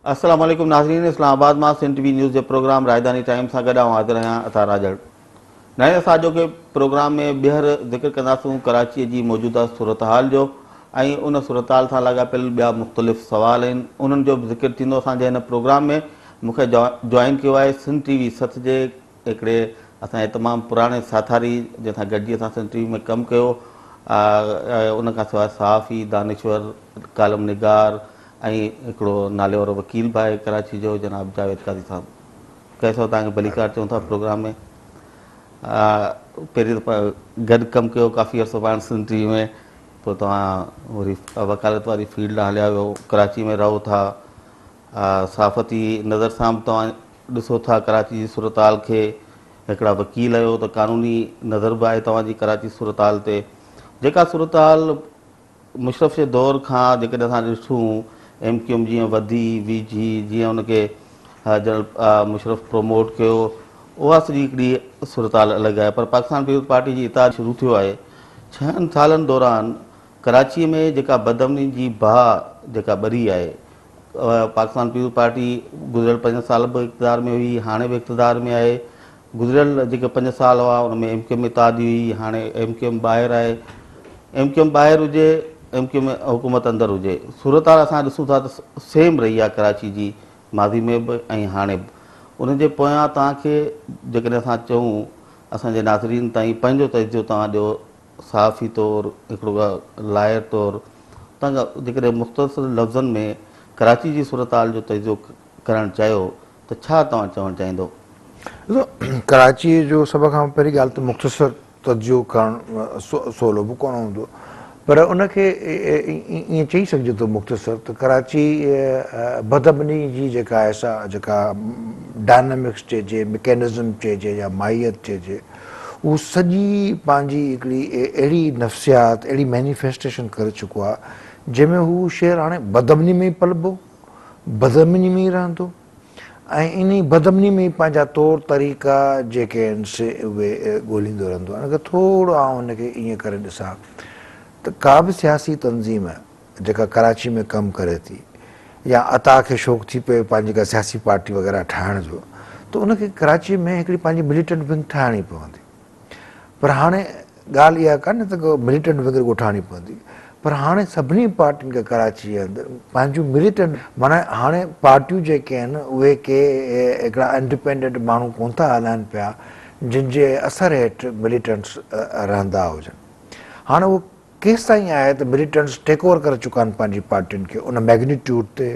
السلام عليڪم ناظرين اسلام آباد مان سنڌ ٽي وي نيوز جي پروگرام راڄڌاني ٽائيم سان گڏ آئون حاضر آهيان عطا راڄڙ ناظرين اسان اڄوڪي پروگرام ۾ ٻيهر ذڪر ڪنداسون ڪراچي جي موجوده صورتحال جو ۽ ان صورتحال سان لاڳاپيل ٻيا مختلف سوال آهن انهن جو به ذڪر ٿيندو اسان جي هن پروگرام ۾ مون کي جوائن ڪيو آهي سنڌ ٽي وي سٿ جي هڪڙي اسان جي تمام پراڻي ساٿاري جنهن سان گڏجي اسان سنڌ ٽي وي ۾ ڪم ڪيو ان کان سواء صحافي دانشور ڪالم نگار ۽ هڪڙو نالي وارو وڪيل به آهي ڪراچي جو جناب جاويد قاضي صاحب ڪيسو توهان کي ڀليڪار چئون ٿا پروگرام ۾ پهرين دفعا گڏ ڪم ڪيو ڪافي عرصو پاڻ سنڌ ٽي وي ۾ پوء توهان وري وڪالت واري فيلڊ ڏانهن هليا ويو ڪراچي ۾ رهو ٿا صحافتي نظر سان به توهان ڏسو ٿا ڪراچي جي صورتحال کي هڪڙا وڪيل آهيو ته قانوني نظر به آهي توهان جي ڪراچي صورتحال تي جيڪا صورتحال مشرف جي دور کان جيڪڏهن اسان ڏسون ايم ڪيو ايم جيئن وڌي ويجهي جيئن ان کي جنرل مشرف پروموٽ ڪيو اها سڄي هڪڙي صورتحال الڳ آهي پر پاڪستان پيپلز پارٽي جي اتحاد شروع ٿيو آهي ڇهن سالن دوران ڪراچي ۾ جيڪا بدامني جي باهه جيڪا ٻري آهي پاڪستان پيپلز پارٽي گذريل پنج سال به اقتدار ۾ هئي هاڻي به اقتدار ۾ آهي گذريل جيڪي پنج سال هئا ان ۾ ايم ڪيو ايم اتحادي هئي هاڻي ايم ڪيو ايم ٻاهر آهي ايم ڪيو ايم ٻاهر هجي ايم ڪيو ايم حڪومت اندر هجي صورتحال اسان ڏسون ٿا ته سيم رهي آهي ڪراچي جي ماضي ۾ به ۽ هاڻي به ان جي پويان توهان کي جيڪڏهن اسان چئون اسان جي ناظرين تائين پنهنجو تجزيو توهان ڏيو صحافي طور، هڪڙو لائر طور توهان جيڪڏهن مختصر لفظن ۾ ڪراچي جي صورتحال جو تجزيو ڪرڻ چاهيو ته ڇا توهان چوڻ چاهيندو؟ ڏسو ڪراچيء جو سڀ کان پهرين ڳالهه ته مختصر تجزيو ڪرڻ سولو به ڪونه هوندو پر ان کي ائين چئي سگهجي ٿو مختصر ته ڪراچي بدامني جي جيڪا آهي سا جيڪا ڊائنامڪس چئجي، مڪينزم چئجي يا ماهيت چئجي هو سڄي پنهنجي هڪڙي اهڙي نفسيات، اهڙي مينيفيسٽيشن ڪري چڪو آهي، جنهن ۾ هو شهر هاڻي بدامني ۾ ئي پلبو، بدامني ۾ ئي رهندو ۽ انهي بدامني ۾ ئي پنهنجا طور طريقا جيڪي آهن سي اهي ڳوليندو رهندو. ان کي ٿورو آئون ان کي ائين ڪري ڏسان ته ڪا به سياسي تنظيم جيڪا ڪراچي ۾ ڪم ڪري ٿي يا عطا کي شوق ٿي پيو پنهنجي ڪا سياسي پارٽي وغيره ٺاهڻ جو ته ان کي ڪراچي ۾ هڪڙي پنهنجي مليٽنٽ ونگ ٺاهڻي پوندي پر هاڻي ڳالهه اها ڪانه ته مليٽنٽ ونگ رڳو ٺاهڻي پوندي پر هاڻي سڀني پارٽين کي ڪراچي جي اندر پنهنجون مليٽنٽ معنيٰ هاڻي پارٽيون جيڪي آهن اهي ڪي هڪڙا انڊيپينڊنٽ ماڻهو ڪونه ٿا هلائن پيا جن جي اثر هيٺ مليٽنٽس رهندا هجن هاڻي اهو ڪيستائين آهي ته مليٽنٽس ٽيڪ اوور ڪري چڪا آهن پنهنجي پارٽين کي ان ميگنيٽيوڊ تي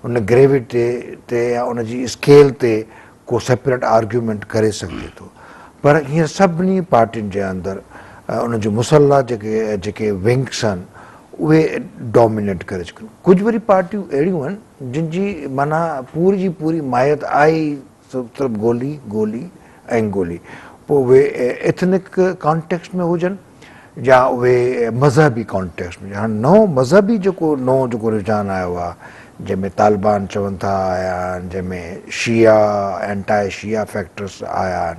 ان گريويٽي تي يا ان جي اسڪيل تي ڪو سيپريٽ آرگيومينٽ ڪري سگهجي ٿو پر هينئر سڀني پارٽين جي اندر ان جون مسلح جيڪي جيڪي ونگس آهن اهي ڊومينيٽ ڪري چڪيون ڪجهه وري پارٽيون اهڙيون آهن جن جي معنيٰ پوري جي پوري ماهيت آهي ئي صرف گولي، گولي ۽ گولي. پوء اهي ايٿنڪ ڪانٽيڪسٽ ۾ هجن يا اهي مذهبي ڪانٽيڪسٽ ۾ هاڻ نئون مذهبي جيڪو نئون جيڪو رجحان آيو آهي جنهن ۾ طالبان چون ٿا آيا آهن جنهن ۾ شيعا اينٽائي شيعا فيڪٽرس آيا آهن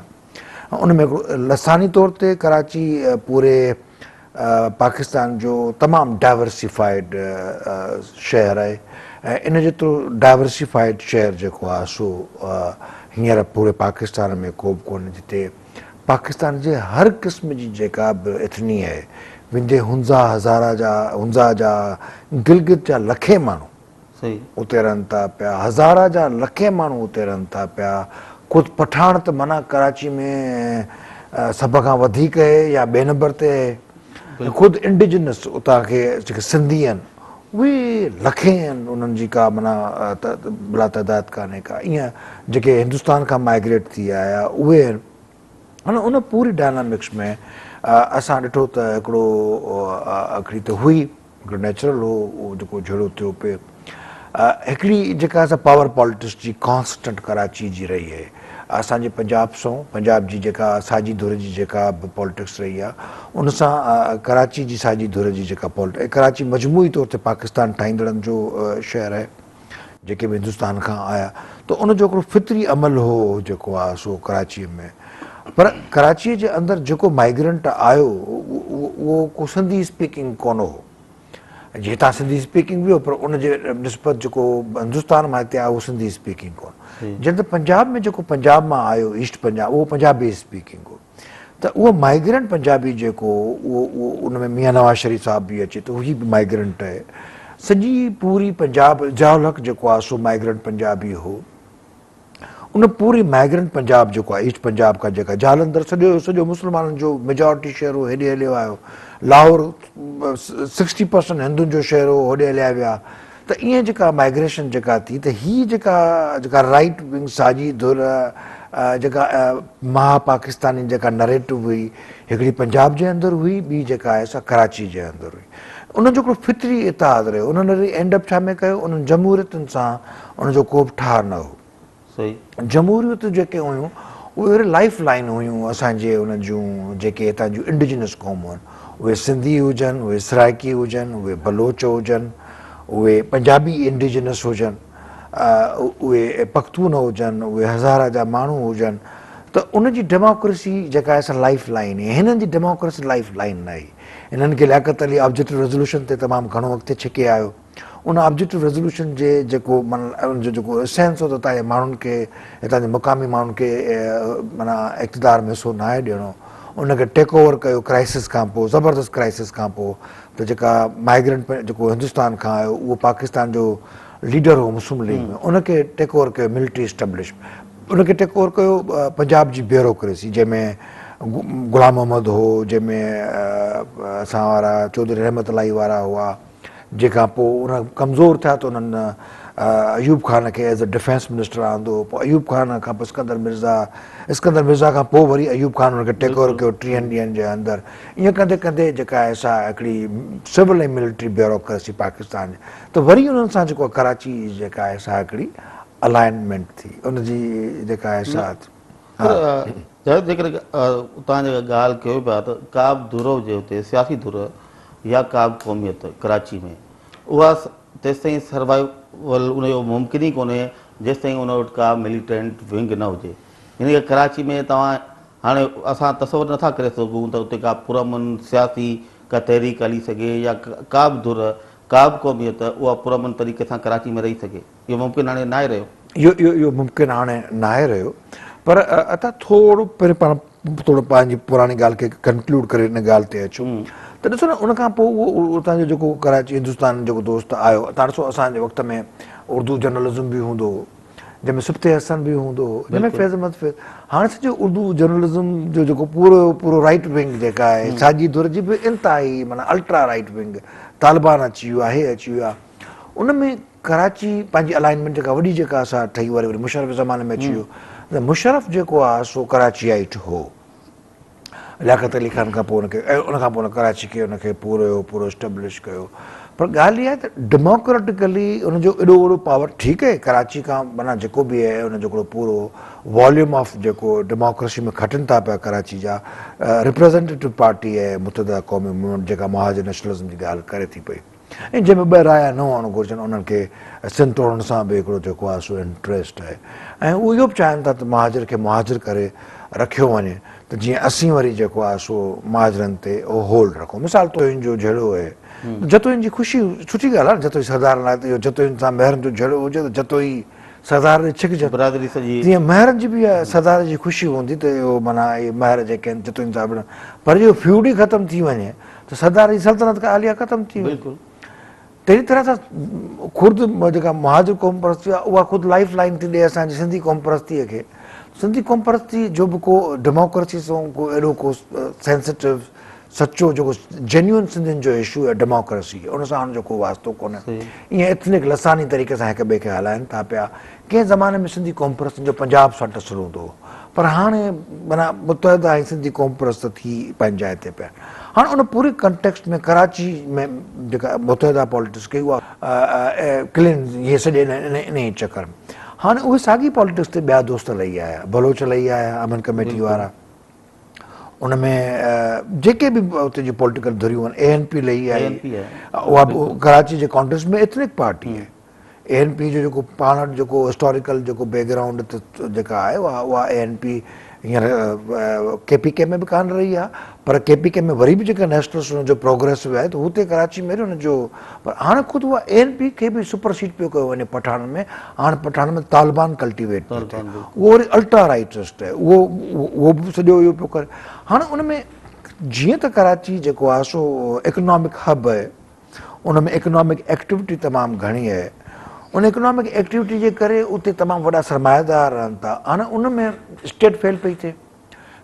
ان ۾ هڪڙو لساني طور تي ڪراچي پوري پاڪستان جو تمام ڊائورسيفائيڊ شهر آهي ۽ ان جيترو ڊائورسيفائيڊ شهر جيڪو آهي سو هينئر پوري پاڪستان ۾ ڪو به ڪونهي جتي پاڪستان جي هر قسم جي جيڪا به اٿني آهي ويندي هنزا هزارا جا هنزا جا گلگت جا لکين ماڻهو اتي رهن ٿا پيا، هزارا جا لکين ماڻهو اتي رهن ٿا پيا، خود پٺاڻ ته معنيٰ ڪراچي ۾ سڀ کان وڌيڪ اهي يا ٻئي نمبر تي اهي ۽ خود انڊيجنس اتان کي جيڪي سنڌي آهن اهي لکين آهن انهن جي ڪا معنيٰ بلا تعداد ڪانهي ڪا ائين جيڪي هندستان کان مائگريٽ ٿي آيا اهي آهن. هاڻي ان پوري ڊائنامڪس ۾ اسان ڏٺو ته هڪڙو هڪڙي ته هئي هڪڙو نيچرل هو اهو جيڪو جهيڙو ٿيو پئي هڪڙي جيڪا سا پاور پاليٽڪس جي ڪانسٽنٽ ڪراچي جي رهي آهي اسان جي پنجاب سان پنجاب جي جيڪا ساڄي ڌر جي جيڪا به پاليٽڪس رهي آهي ان سان ڪراچي جي ساڄي ڌر جي جيڪا پاليٽڪس ڪراچي مجموعي طور تي پاڪستان ٺاهيندڙن جو شهر آهي جيڪي به هندستان کان آيا ته ان جو هڪڙو فطري عمل هو جيڪو آهي سو ڪراچيء ۾ پر ڪراچيء جي اندر جيڪو مائگرنٽ آيو اهو ڪو سنڌي اسپيڪنگ ڪونه هو جي هتان سنڌي اسپيڪنگ به هو پر ان جي نسبت جيڪو هندستان مان هتي آيو اهو سنڌي اسپيڪنگ ڪونه. جڏهن ته پنجاب ۾ جيڪو پنجاب مان آيو ايسٽ پنجاب اهو پنجابي اسپيڪنگ هو. ته اهو مائگرنٽ پنجابي جيڪو هو اهو ان ۾ ميان نواز شريف صاحب به اچي ٿو هي به مائگرنٽ آهي. سڄي پوري پنجاب ضياء الحق جيڪو آهي سو مائگرنٽ پنجابي هو. ان پوري مائگرنٽ پنجاب جيڪو آهي ايسٽ پنجاب کان جيڪا جالنڌر سڄو سڄو مسلمانن جو ميجارٽي شهر هو هيڏي هليو آيو لاهور سڪسٽي پرسنٽ هندن جو شهر هو هوڏي هليا ويا ته ائين جيڪا مائگريشن جيڪا ٿي ته هي جيڪا جيڪا رائٽ ونگ ساڄي ڌر جيڪا مها پاڪستاني جيڪا نريٽو هئي هڪڙي پنجاب جي اندر هئي ٻي جيڪا آهي سا ڪراچي جي اندر هئي انهن جو هڪڙو فطري اتحاد رهيو انهن وري اينڊ اپ ڇا ۾ ڪيو انهن جمهوريتن سان ان جو ڪو به ٺاهه نه هو. جمهوريتون جيڪي هيون اهي وري لائيف لائين هيون اسان جي ان جون جيڪي هتان جون انڊيجنس قومون آهن اهي سنڌي هجن اهي سرائيڪي هجن اهي بلوچ هجن اهي پنجابي انڊيجنس هجن اهي پختون هجن اهي هزاره جا ماڻهو هجن ته ان جي ڊيموڪريسي جيڪا آهي سا لائيف لائين هئي هنن جي ڊيموڪريسي لائيف لائين نه هئي هنن کي لياقت علي آبجيڪٽو ريزولوشن تي تمام گهڻو اڳتي ڇڪي آيو ان آبجيڪٽو ريزولوشن جي جيڪو معنيٰ ان جو جيڪو اسينس هو ته اتان جي ماڻهن کي هتان جي مقامي ماڻهن کي معنيٰ اقتدار ۾ حصو ناهي ڏيڻو ان کي ٽيڪ اوور ڪيو ڪرائسس کان پوء زبردست ڪرائسس کان پوء ته جيڪا مائگرنٽ جيڪو هندستان کان آيو اهو پاڪستان جو ليڊر هو مسلم ليگ ۾ ان کي ٽيڪ اوور ڪيو ملٽري اسٽيبلش ان کي ٽيڪ اوور ڪيو پنجاب جي بيوروڪريسي جنهن ۾ غلام محمد هو جنهن ۾ اسان وارا چوڌري رحمت الاهي وارا هئا جنهن کان پوء ان ڪمزور ٿيا ته انهن ايوب خان کي ايز اي ڊفينس منسٽر آندو پوء ايوب خان کان پوء اسڪندر مرزا اسڪندر مرزا کان پوء وري ايوب خان ان کي ٽيڪ اوور ڪيو ٽيهن ڏينهن جي اندر ائين ڪندي ڪندي جيڪا آهي سا هڪڙي سول ۽ ملٽري بيوروڪريسي پاڪستان جي ته وري انهن سان جيڪو ڪراچي جيڪا آهي سا هڪڙي الائنمينٽ ٿي ان جي جيڪا آهي سا پر جاويد جيڪڏهن توهان جيڪا ڳالهه ڪيو پيا ته ڪا به ڌر هجي اتي سياسي ڌر يا ڪا به قوميت ڪراچي ۾ اها تيستائين سروائيول ان جو ممڪن ئي ڪونهي جيستائين ان وٽ ڪا مليٽنٽ ونگ نه هجي يعني ڪه ڪراچي ۾ توهان هاڻي اسان تصور نٿا ڪري سگهون ته اتي ڪا پرامن سياسي ڪا تحريڪ هلي سگهي يا ڪا به ڌر ڪا به قوميت اها پرامن طريقي سان ڪراچي ۾ رهي سگهي. اهو ممڪن هاڻي ناهي رهيو. اهو اهو اهو ممڪن هاڻي ناهي رهيو پر عطا ٿورو پهرين پاڻ ٿورو پنهنجي پراڻي ڳالهه کي ڪنڪلوڊ ڪري ان ڳالهه تي اچون ته ڏسو نه ان کان پوء اهو اتان جو جيڪو ڪراچي هندستان جيڪو دوست آيو تان ڏسو اسان جي وقت ۾ اردو جرنلزم به هوندو هو جنهن ۾ سبط حسن به هوندو هو جنهن ۾ فيض احمد فيض هاڻي سڄو اردو جرنلزم جو جيڪو پورو پورو رائٽ ونگ جيڪا آهي ساڄي ڌر جي به انتهائي معنيٰ الٽرا رائٽ ونگ طالبان اچي ويو آهي اچي ويو آهي ان ۾ ڪراچي پنهنجي الائنمينٽ جيڪا وڏي جيڪا سا ٺهي وري وري مشرف جي زماني ۾ اچي ويو ته مشرف جيڪو آ سو ڪراچيائيٽ هو لياقت علي خان کان پوء ان کي ۽ ان کان پوء ان ڪراچي کي ان کي پورو پورو اسٽيبلش ڪيو پر ڳالهه اها آهي ته ڊيموڪريٽڪلي ان جو ايڏو وڏو پاور ٺيڪ آهي ڪراچي کان معنيٰ جيڪو به آهي ان جو هڪڙو پورو واليوم آف جيڪو ڊيموڪريسي ۾ کٽن ٿا پيا ڪراچي جا ريپريزنٽيٽو پارٽي آهي متحده قومي موومينٽ جيڪا مهاجر نيشنلزم جي ڳالهه ڪري ٿي پئي ۽ جنهن ۾ ٻه رايا نه هئڻ گهرجن انهن کي سنڌ ٽوڙڻ سان به هڪڙو جيڪو آهي سو انٽريسٽ آهي ۽ هو اهو به چاهين ٿا ته مهاجر کي مهاجر ڪري رکيو وڃي ته جيئن اسين وري جيڪو آهي سو مهاجرن تي هولڊ رکون مثال جتوئين جو جهيڙو آهي جتوئين جي خوشي سٺي ڳالهه آهي نه جتوئي سردارن لاء ته اهو جتوئين سان مهرن جو جهيڙو هجي ته جتوئي سردار ڏي ڇڪجن برادري سڄي تيئن مهرن جي به سردار جي خوشي هوندي ته اهو معنيٰ اهي مهر جيڪي آهن جتوئين سان وڙهن پر جي اهو فيوڊ ئي ختم ٿي وڃي ته سردار جي سلطنت کان عاليه ختم ٿي وئي. بلڪل. تهڙي طرح سان خرد جيڪا مهاجر قوم پرستي آهي اها خود لائيف لائين ٿي ڏئي اسان جي سنڌي قوم پرستيء کي. سنڌي قوم پرستي جو به ڪو ڊيموڪريسي سان ڪو اهڙو ڪو سينسيٽو سچو جيڪو جينيوئن سنڌين جو اشو آهي ڊيموڪريسي ان سان ان جو ڪو واسطو ڪونهي. ائين ايٿنڪ لساني طريقي سان هڪ ٻئي کي هلائن ٿا پيا. ڪنهن زماني ۾ سنڌي قومپرستن جو پنجاب سان ٽسل هوندو هو پر هاڻي معنيٰ متحده ۽ سنڌي قومپرست ٿي پنهنجي جاء تي پيا آهن. هاڻ ان پوري ڪنٽيڪسٽ ۾ ڪراچي ۾ جيڪا متحده پاليٽڪس ڪئي اها ڪلين هي سڄي انهي چڪر ۾ هاڻي اهي ساڳي پاليٽڪس تي ٻيا دوست لهي آيا بلوچ لهي آيا امن ڪميٽي وارا ان ۾ جيڪي به اتي جون پوليٽيڪل ڌريون آهن اي اين پي لهي آئي اها به ڪراچي جي ڪانٽيڪسٽ ۾ ايٿنڪ پارٽي آهي. اي اين پي جو جيڪو پاڻ وٽ جيڪو هسٽاريڪل جيڪو بيڪ گرائونڊ جيڪا آهي اها اها اي اين پي هينئر ڪي پي ڪي ۾ به ڪانه رهي آهي پر ڪي پي ڪي ۾ وري به جيڪا نيشنلسٽ ان جو پروگريس آهي ته هتي ڪراچي ۾ ان جو پر هاڻي خود اها اي اين پي کي به سپر سيڊ پيو ڪيو وڃي پٺاڻن ۾ هاڻي پٺاڻن ۾ طالبان ڪلٽيويٽ پيو ٿئي اهو وري الٽرا رائٽسٽ آهي اهو اهو به سڄو اهو پيو ڪري هاڻي ان ۾ جيئن ته ڪراچي جيڪو آهي سو اڪنامڪ هب آهي ان ۾ اڪنامڪ ايڪٽيوٽي تمام گهڻي آهي ان اڪنامڪ ايڪٽيوٽي جي ڪري اتي تمام وڏا سرمائيدار رهن ٿا هاڻي ان ۾ اسٽيٽ فيل پئي ٿئي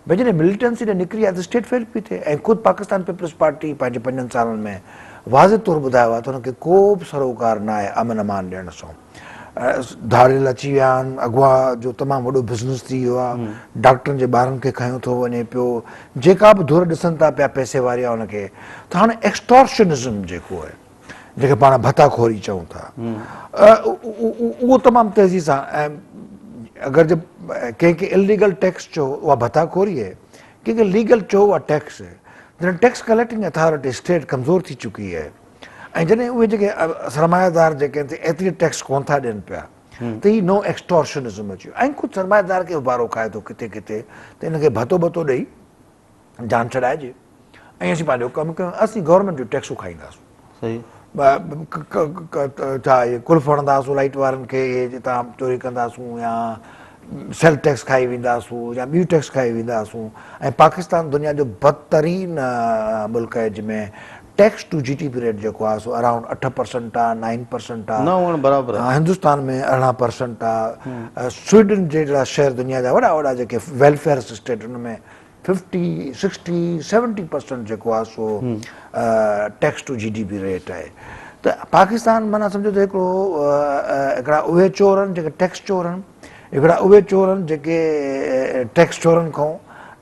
ڀئي جڏهن مليٽنسي ڏي نڪري آهي ته اسٽيٽ فيل پئي ٿئي ۽ خود پاڪستان پيپلز پارٽي پنهنجي پنجن سالن ۾ واضح طور ٻڌايو آهي ته ان کي ڪو به سروڪار نه آهي امن امان ڏيڻ سان ڌاڙيل اچي ويا آهن اغوا جو تمام وڏو بزنس ٿي ويو آهي ڊاڪٽرن جي ٻارن کي کنيو ٿو وڃي پيو جيڪا به ڌر ڏسن ٿا پيا پئسي واري آهي ان کي ته هاڻي ايڪسٽارشنزم جيڪو آهي جنهن کي پاڻ ڀتا خوري چئون ٿا اهو تمام تيزي سان ۽ اگر جي ڪنهن کي اليگل ٽيڪس چئو اها ڀتا خوري آهي ڪنهن کي ليگل چئو اها ٽيڪس آهي جڏهن ٽيڪس ڪليڪٽنگ اٿارٽي اسٽيٽ ڪمزور ٿي چڪي آهي ۽ جڏهن اهي جيڪي سرمايه دار جيڪي آهن ايتري ٽيڪس ڪون ٿا ڏين پيا ته هي نئون ايڪسٽارشنزم اچي ويو ۽ خود سرمايه دار کي اڀارو کائي ٿو ڪٿي ڪٿي ته ان کي ڀتو ڀتو ڏئي جان ڇڏائجي ۽ اسين پنهنجو ڪم ڪيون اسين گورنمينٽ جون ٽيڪسون کائينداسون ڇا اهي قلف هڻنداسون لائٽ وارن کي اهي جتان چوري ڪنداسون يا سيل ٽيڪس کائي وينداسون يا ٻيون ٽيڪس کائي وينداسون ۽ پاڪستان دنيا جو بدترين ملڪ آهي جنهن ۾ tax to G D P rate جيڪو آهي سو اراؤنڊ 8% آهي 9% آهي نه هئڻ برابر آهي هندستان ۾ 18% آهي سوئيڊن جهڙا شهر دنيا جا وڏا وڏا جيڪي ويلفيئر اسٽيٽ ان ۾ ففٽي سڪسٽي سيونٽي پرسنٽ جيڪو آهي سو tax to G D P rate آهي ته پاڪستان معنيٰ سمجهو ته هڪڙو هڪڙا اهي چور آهن جيڪي ٽيڪس چور آهن هڪڙا اهي چور آهن جيڪي ٽيڪس چورن کان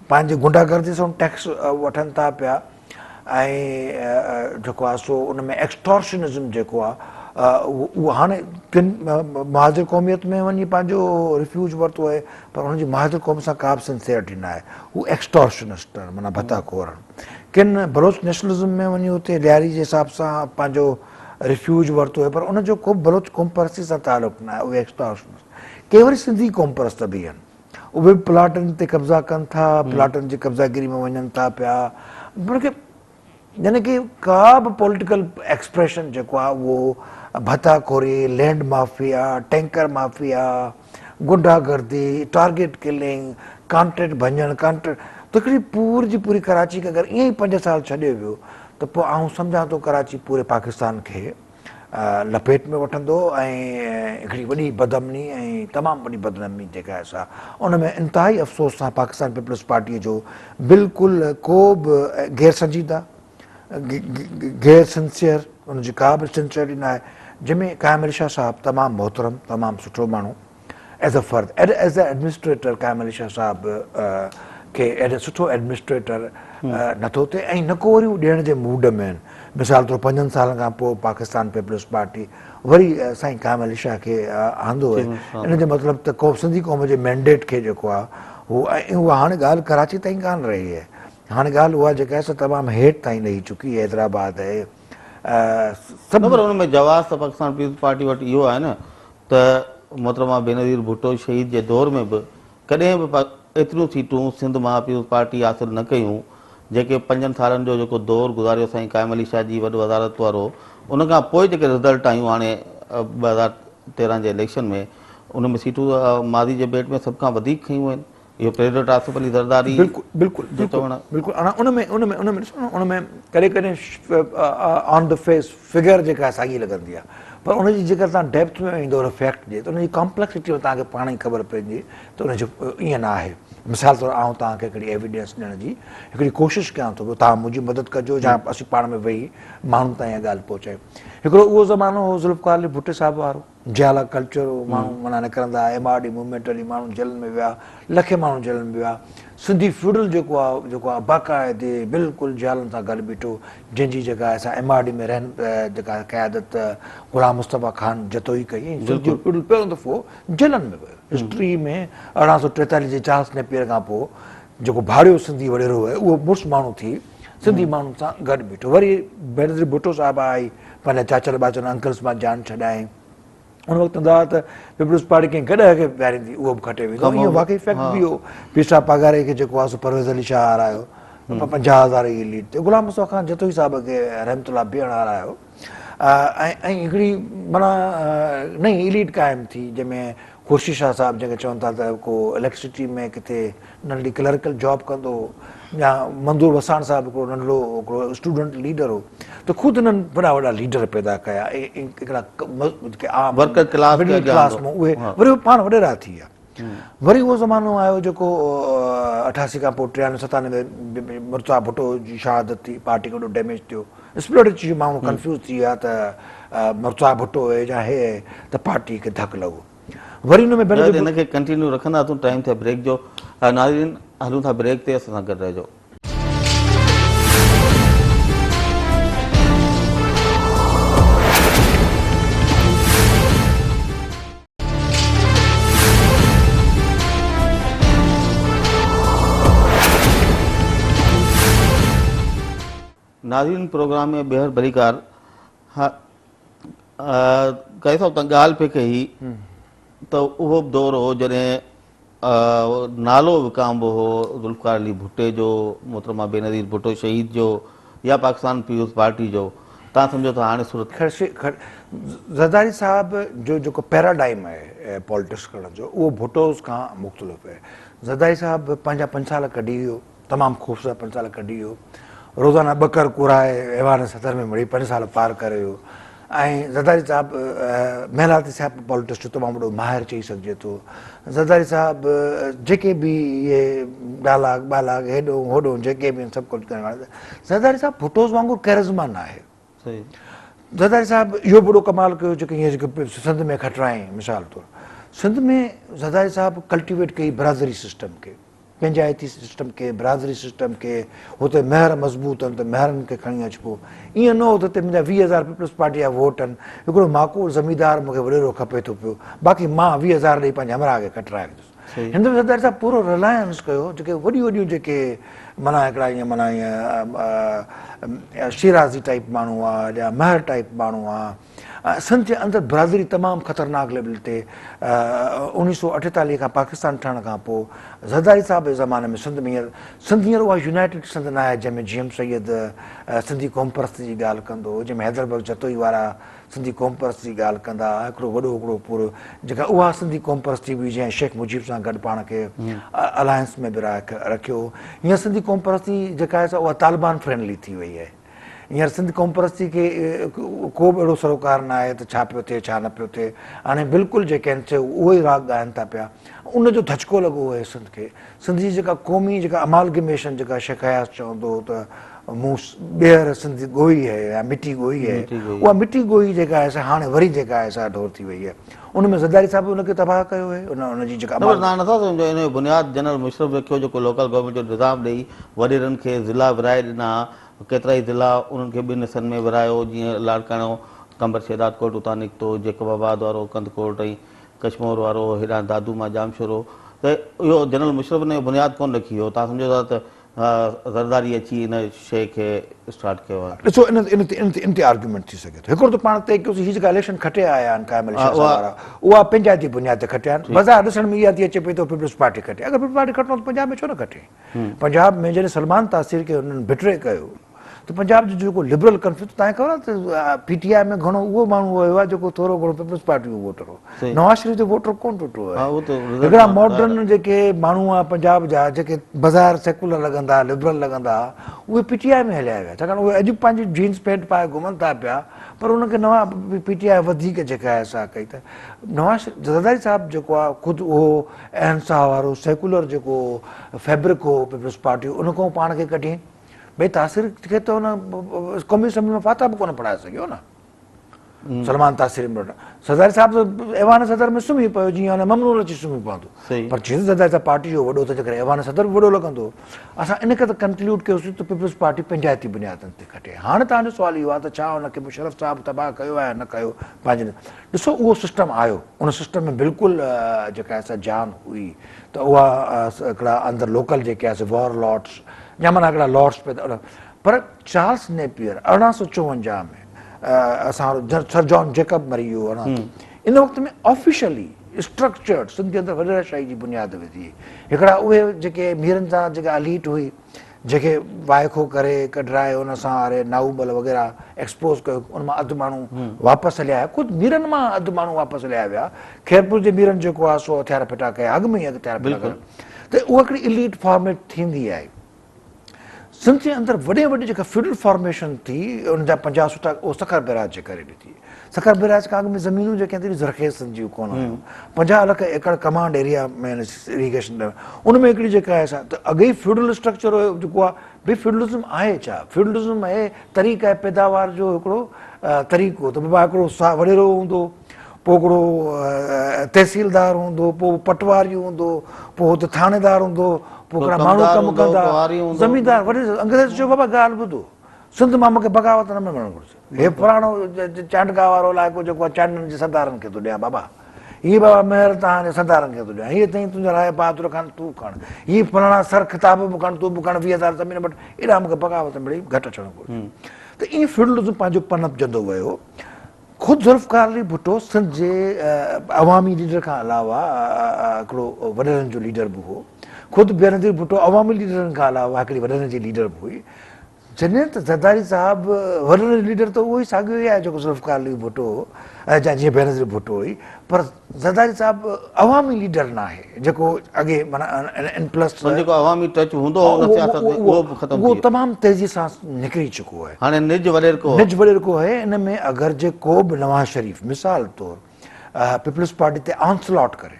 پنهنجي گنڊا گردي سان ٽيڪس وٺن ٿا پيا ۽ جيڪو آهي سو ان ۾ ايڪسٽارشنزم جيڪو آهي اهو هاڻي ڪن مهاجر قوميت ۾ وڃي پنهنجو ريفيوج ورتو آهي پر ان جي مهاجر قوم سان ڪا به سنسيئرٽي نه آهي هو ايڪسٽارشنسٽ آهن معنيٰ ڀتا خور آهن ڪن بلوچ نيشنلزم ۾ وڃي اتي لياري جي حساب سان پنهنجو ريفيوج ورتو آهي پر ان جو ڪو به بلوچ قوم پرستي سان تعلق نه آهي اهي ايڪسٽارشنسٽ ڪي وري سنڌي قوم پرست به آهن اهي به پلاٽن تي قبضا ڪن ٿا پلاٽن جي قبضا گيري ۾ وڃن ٿا پيا بلڪه يعني ڪي ڪا به پوليٽيڪل ايڪسپريشن جيڪو آهي اهو ڀتا خوري لينڊ مافيا ٽينڪر مافيا گنڊا گردي ٽارگيٽ ڪلنگ ڪانٽريڪٽ ڀڃڻ ڪانٽريڪٽ ته هڪڙي پوري جي پوري ڪراچي کي اگر ائين ئي 5 سال ڇڏيو ويو ته پوء آئون سمجهان ٿو ڪراچي پوري پاڪستان کي لپيٽ ۾ وٺندو ۽ هڪڙي وڏي بدامني ۽ تمام وڏي بدنامي جيڪا آهي سا ان ۾ انتهائي افسوس سان پاڪستان پيپلز پارٽي جو بلڪل ڪو به غير سنجيده غير سنسيئر ان جي ڪا به سنسيئرٽي نه آهي جنهن ۾ قائم علي شاهه صاحب تمام محترم تمام سٺو ماڻهو ايز اي فرد ايز اي ايڊمنسٽريٽر قائم علي شاهه صاحب کي ايڏو سٺو ايڊمنسٽريٽر نٿو ٿئي ۽ نه ڪو وري هو ڏيڻ جي موڊ ۾ آهن مثال طور 5 سالن کان پوء پاڪستان پيپلز پارٽي وري سائين قائم علي شاهه کي آندو آهي ان جو مطلب ته ڪو سنڌي قوم جي مينڊيٽ کي جيڪو آهي هو ۽ اها هاڻي ڳالهه ڪراچي تائين ڪانه رهي آهي هاڻي ڳالهه اها جيڪا آهي سا تمام هيٺ تائين لهي چڪي آهي حيدرآباد آهي سڀ نه پر ان ۾ جواز ته پاڪستان پيپلز پارٽي وٽ اهو آهي نه ته محترمه بينظير ڀٽو شهيد جي دور ۾ به ڪڏهن به ايتريون سيٽون سنڌ مان پيپلز پارٽي حاصل نه ڪيون جيڪي 5 سالن جو جيڪو دور گذاريو سائين قائم علي شاهه جي وڏ وزارت وارو ان کان پوء جيڪي رزلٽ آيون هاڻي 2013 جي اليڪشن ۾ ان ۾ سيٽون ماضي جي ڀيٽ ۾ سڀ کان وڌيڪ کنيون آهن اهو پريزيڊنٽ آصف علي زرداري بلڪل بلڪل جو چوڻ آهي. بلڪل هاڻي ان ۾ ان ۾ ان ۾ ڏسو نه ان ۾ ڪڏهن ڪڏهن آن the fee figure جيڪا ساڳي لڳندي آهي پر ان جي جيڪر توهان ڊيپٿ ۾ ويندو ان فيڪٽ جي ته ان جي ڪامپليڪسٽي ۾ توهان کي پاڻ ئي خبر پئجي ته ان جو ائين نه آهي مثال طور آئون توهان کي هڪڙي ايويڊنس ڏيڻ جي هڪڙي ڪوشش ڪيان ٿو پيو توهان منهنجي مدد ڪجو يا اسين پاڻ ۾ ويهي ماڻهن تائين اها ڳالهه پهچايون هڪڙو اهو زمانو هو ذوالفقار علي ڀٽي صاحب وارو جيالا ڪلچر هو ماڻهو معنيٰ نڪرندا ايم آر ڊي موومينٽ هلي ماڻهو جيلن ۾ ويا لکين ماڻهو جيلن ۾ ويا سنڌي فيوڊل جيڪو آ جيڪو آ باقاعدي بلڪل جيالن سان گڏ بيٺو جنهن جي جيڪا اسان ايم آر ڊي ۾ رهن جيڪا قيادت غلام مصطفيٰ خان جتوئي ڪئي ۽ سنڌي فيوڊل پهريون دفعو جيلن ۾ ويو هسٽري ۾ 1843 جي چارلس نيپيئر کان پوء جيڪو ڀاڙيو سنڌي وڏيرو هو اهو مڙس ماڻهو ٿي سنڌي ماڻهن سان گڏ بيٺو وري بينظير ڀٽو صاحب آئي پنهنجا چاچن ٻاچن انڪلس مان جان ڇڏائين ان وقت هوندا هئا ته پيپلز پارٽي ڪنهن گڏهه کي ويهاريندي اهو به کٽي ويندو. اهو واقعي فيڪٽ به هو. پير صاحب پاڳاري کي جيڪو آهي سو پرويز علي شاهه هارايو 50 هزار جي ليڊ تي. غلام مصطفيٰ خان جتوئي صاحب کي رحمت الله بيهڻ هارايو ۽ ۽ هڪڙي معنيٰ نئين ايليٽ قائم ٿي جنهن ۾ خورشيد شاهه صاحب جنهن کي چون ٿا ته ڪو اليڪٽرسٽي ۾ ڪٿي ننڍڙي ڪلرڪل جاب ڪندو هو يا منظور وساڻ صاحب هڪڙو ننڍڙو هڪڙو اسٽوڊنٽ ليڊر هو ته خود انهن وڏا وڏا ليڊر پيدا ڪيا هڪڙا جيڪي عام ورڪر ڪلاس مڊل ڪلاس مان اهي وري پاڻ وڏيرا ٿي ويا. وري اهو زمانو آيو جيڪو 88 کان پوء 93 97 مرتضيٰ ڀٽو جي شهادت ٿي، پارٽي کي وڏو ڊيميج ٿيو، اسپلٽ اچي ويو، ماڻهو ڪنفيوز ٿي ويا ته مرتضيٰ ڀٽو اهي يا هي اهي ته پارٽي کي ڌڪ لڳو. وري ان ۾ بينظير ان کي ڪنٽينيو رکنداسون ٽائيم ٿيو بريڪ جو. ناظرين هلون ٿا بريڪ تي اسان سان گڏ رهجو. ناظرين پروگرام ۾ ٻيهر ڀليڪار. ها قاضي صاحب تان ڳالهه پئي ڪئي ته اهو به دور هو جڏهن نالو وڪامبو هو ذوالفقار علي ڀٽي جو، محترمه بينظير ڀٽو شهيد جو يا پاڪستان پيپلز پارٽي جو. تان سمجهو ته هاڻي صورت. خير زرداري صاحب جو جيڪو پيراڊائم آهي پاليٽڪس ڪرڻ جو اهو ڀٽوز کان مختلف آهي. زرداري صاحب پنهنجا پنج سال ڪڍي ويو. تمام خوبصورت پنج سال ڪڍي ويو. روزانه ٻڪر ڪورائي ايوان صدر ۾ مڙئي پنج سال پار ڪري ويو ۽ زرداري صاحب محلاتي صاحب پاليٽڪس جو تمام وڏو ماهر چئي سگهجي ٿو. زرداري صاحب جيڪي به اهي ڊالاگ ٻالاگ هيڏو هوڏو جيڪي به آهن سڀ ڪجهه ڪرڻ وارا زرداري صاحب ڀٽوز وانگر ڪيرزما ناهي. زرداري صاحب اهو به وڏو ڪمال ڪيو جيڪي هينئر جيڪي سنڌ ۾ کٽرايائين مثال طور سنڌ ۾ زرداري صاحب ڪلٽيويٽ ڪئي برادري سسٽم کي. پنجائتي سسٽم کي، برادري سسٽم کي، هتي مهر مضبوط آهن ته مهرن کي کڻي اچبو. ائين نه هو ته هتي منهنجا 20 هزار پيپلز پارٽي جا ووٽ آهن، هڪڙو معقول زميندار مون کي وڏيرو کپي ٿو پيو، باقي مان 20 هزار ڏئي پنهنجي همراهه کي کٽرائي ويندس. هن دفعي سردار صاحب پورو رلائنس ڪيو، جيڪي وڏيون وڏيون جيڪي معنيٰ هڪڙا ائين معنيٰ ائين شيرازي ٽائيپ ماڻهو هئا يا مهر ٽائيپ ماڻهو هئا، سنڌ جي اندر برادري تمام خطرناڪ ليول تي 1948 کان پاڪستان ٺهڻ کان پوء زرداري صاحب جي زماني ۾ سنڌ ۾ هينئر سنڌ هينئر اها يونائيٽيڊ سنڌ ناهي جنهن ۾ جي ايم سيد سنڌي قومپرست جي ڳالهه ڪندو هو جنهن ۾ حيدر بخش جتوئي وارا سنڌي قومپرست جي ڳالهه ڪندا هئا هڪڙو وڏو هڪڙو پورو جيڪا اها سنڌي قومپرستي هئي جنهن شيخ مجيب سان گڏ پاڻ کي الائنس ۾ به رکيو هو هينئر سنڌي قومپرستي جيڪا آهي سا اها طالبان فرينڊلي ٿي وئي آهي. هينئر سنڌ قومپرستي کي ڪو به اهڙو سروڪار نه آهي ته ڇا پيو ٿئي ڇا نه پيو ٿئي. هاڻي بلڪل جيڪي آهن سي اهو ئي راڳ ڳائن ٿا پيا. ان جو ڌچڪو لڳو آهي سنڌ کي. سنڌ جي جيڪا قومي جيڪا امالگميشن جيڪا شيخ اياز چوندو هو ته مون ٻيهر سنڌ ڳوئي آهي يا مٽي ڳوئي آهي اها مٽي ڳوئي جيڪا آهي سا هاڻي وري جيڪا آهي سا ڍور ٿي وئي آهي. ان ۾ زرداري صاحب ان کي تباهه ڪيو آهي ان جي جيڪا نه پر توهان نٿا سمجهو ان جو بنياد جنرل مشرف رکيو جيڪو لوڪل گورنمينٽ جو نظام ڏئي وڏيرن کي ضلعا ورهائي ڏنا ڪيترائي ضلعا انهن کي ٻن حصن ۾ ورهايو جيئن لاڙڪاڻو، قمبر شهدادڪوٽ اتان نڪتو، جيڪب آباد وارو ڪنڌڪوٽ ۽ ڪشمور وارو هيڏانهن دادو مان ڄامشورو ته اهو جنرل مشرف ان جو بنياد ڪونه رکي ويو توهان سمجهو ٿا ته زرداري اچي ان شيء کي اسٽارٽ ڪيو آهي. ڏسو ان ان تي ان تي ان تي آرگيومينٽ ٿي سگهي ٿو هڪڙو ته پاڻ طئي ڪيوسين هي جيڪا اليڪشن کٽي آيا آهن قائم علي شاهه صاحب وارا اها پنجائتي بنياد تي کٽيا آهن بظاهر ڏسڻ ۾ اها ٿي اچي پئي ته پيپلز پارٽي کٽي اگر پيپلز پارٽي کٽڻو ته پنجاب ۾ ڇو نه کٽي. پنجاب ۾ جڏهن سلمان تاثير کي انهن بٽري ڪيو ته پنجاب جو جيڪو لبرل ڪنفيوز توهان کي خبر آهي ته پي ٽي آء ۾ گهڻو اهو ماڻهو ويو آهي جيڪو ٿورو گهڻو پيپلز پارٽي جو ووٽر هو نواز شريف جو ووٽر ڪونه ٽٽو آهي هڪڙا ماڊرن جيڪي ماڻهو آهن پنجاب جا جيڪي بظاهر سيڪولر لڳندا لبرل لڳندا اهي پي ٽي آء ۾ هليا ويا ڇاڪاڻ اهي اڄ پنهنجي جينز پينٽ پائي گهمن ٿا پيا پر انهن کي نواز پي ٽي آء وڌيڪ جيڪا آهي سا ڪئي ته نواز زرداري صاحب جيڪو آهي خود اهو اهنسا وارو سيڪولر جيڪو فيبرڪ هو پيپلز پارٽي ان کان پاڻ کي ڪڍين ڀئي تاثير کي ته ان قومي اسيمبلي ۾ فاتحه به ڪونه پڙهائي سگهيو نه سلمان تاثير عمران سرداري صاحب ته ايوان صدر ۾ سمهي پيو جيئن ان ممنون اچي سمهي پوندو پر جيئن سرداري صاحب پارٽي جو وڏو ته جيڪڏهن ايوان صدر به وڏو لڳندو اسان ان کي ته ڪنڪلوڊ ڪيوسين ته پيپلز پارٽي پنجائتي بنيادن تي کٽي هاڻي توهان جو سوال اهو آهي ته ڇا ان کي مشرف صاحب تباهه ڪيو آهي نه ڪيو پنهنجي ڏسو اهو سسٽم آيو ان سسٽم ۾ بلڪل جيڪا آهي سا جان هئي ته اها هڪڙا اندر لوڪل جيڪي آهي سي وار لارڊس يا معنيٰ هڪڙا لارڊس پيدا پر چارلس نيپيئر 1854 ۾ اسان سر جان جيڪب مري ويو 18 انهن ان وقت ۾ آفيشلي اسٽرڪچرڊ سنڌ جي اندر وڏيرا شاهي جي بنياد وڌي. هڪڙا اهي جيڪي ميرن سان جيڪا اليٽ هئي جنهن کي وائکو ڪري ڪڍرائي ان سان واري نائومل وغيره ايڪسپوز ڪيو ان مان اڌ ماڻهو واپس هليا آيا خود ميرن مان اڌ ماڻهو واپس هليا ويا خيرپور جي ميرن جيڪو آهي سو هٿيار ڦٽا ڪيا اڳ ۾ ئي هٿيار ڦٽا ڪيا ته اها هڪڙي اليٽ فارميٽ ٿيندي آهي سنڌ جي اندر وڏي وڏي جيڪا فيوڊل فارميشن ٿي ان جا 50 سٺا اهو سکر بئراج جي ڪري به ٿي سکر بئراج کان اڳ ۾ زمينون جيڪي آهن زرخيز سنڌ جون ڪونه هيون 50 لک ايڪڙ ڪمانڊ ايريا ۾ اريگيشن ان ۾ هڪڙي جيڪا آهي سا ته اڳي ئي فيوڊل اسٽرڪچر هيو جيڪو آهي ڀئي فيوڊلزم آهي ڇا فيوڊلزم آهي طريقه پيداوار جو هڪڙو طريقو ته بابا هڪڙو وڏيرو هوندو پوء هڪڙو تحصيلدار هوندو پوء پٽواري هوندو پوء هتي ٿاڻيدار هوندو پوء هڪڙا ماڻهو ڪم ڪندا زميندار وڏي انگريز چيو بابا ڳالهه ٻڌو سنڌ مان مونکي بغاوت نه ملڻ گهرجي. هي فلاڻو چانڊڪا وارو علائقو جيڪو آهي چانڊين جي سردارن کي ٿو ڏيان بابا. هي بابا مهر توهان جي سردارن کي ٿو ڏيان. هي اٿئي تنهنجا راء بهادر خان تون کڻ. هي فلاڻا سر خطاب به کڻ تون به کڻ 20,000 زمين وٺ. ايڏا مونکي بغاوت مڙئي گهٽ اچڻ گهرجي. ته ائين فيوڊلزم پنهنجو پنپجندو ويو. خود ذوالفقار علي ڀٽو سنڌ جي عوامي ليڊر کان علاوه هڪڙو وڏيرن جو ليڊر به هو. خود بينظير ڀٽو عوامي ليڊرن کان علاوه هڪڙي وڏيرن جي ليڊر به هئي. جڏهن ته زرداري صاحب وڏو ليڊر ته اهو ئي ساڳيو ئي آهي جيڪو ذوالفقار علي ڀٽو هو ۽ جيئن بينظير ڀٽو هئي پر زرداري صاحب عوامي ليڊر ناهي جيڪو اڳي معنيٰ ان پلس جيڪو عوامي ٽچ هوندو هو ان سياست ۾ اهو به ختم ٿي اهو تمام تيزي سان نڪري چڪو آهي هاڻي نج وڏيرڪو نج وڏيرڪو آهي ان ۾ اگر جي ڪو به نواز شريف مثال طور پيپلز پارٽي تي آنسلاٽ ڪري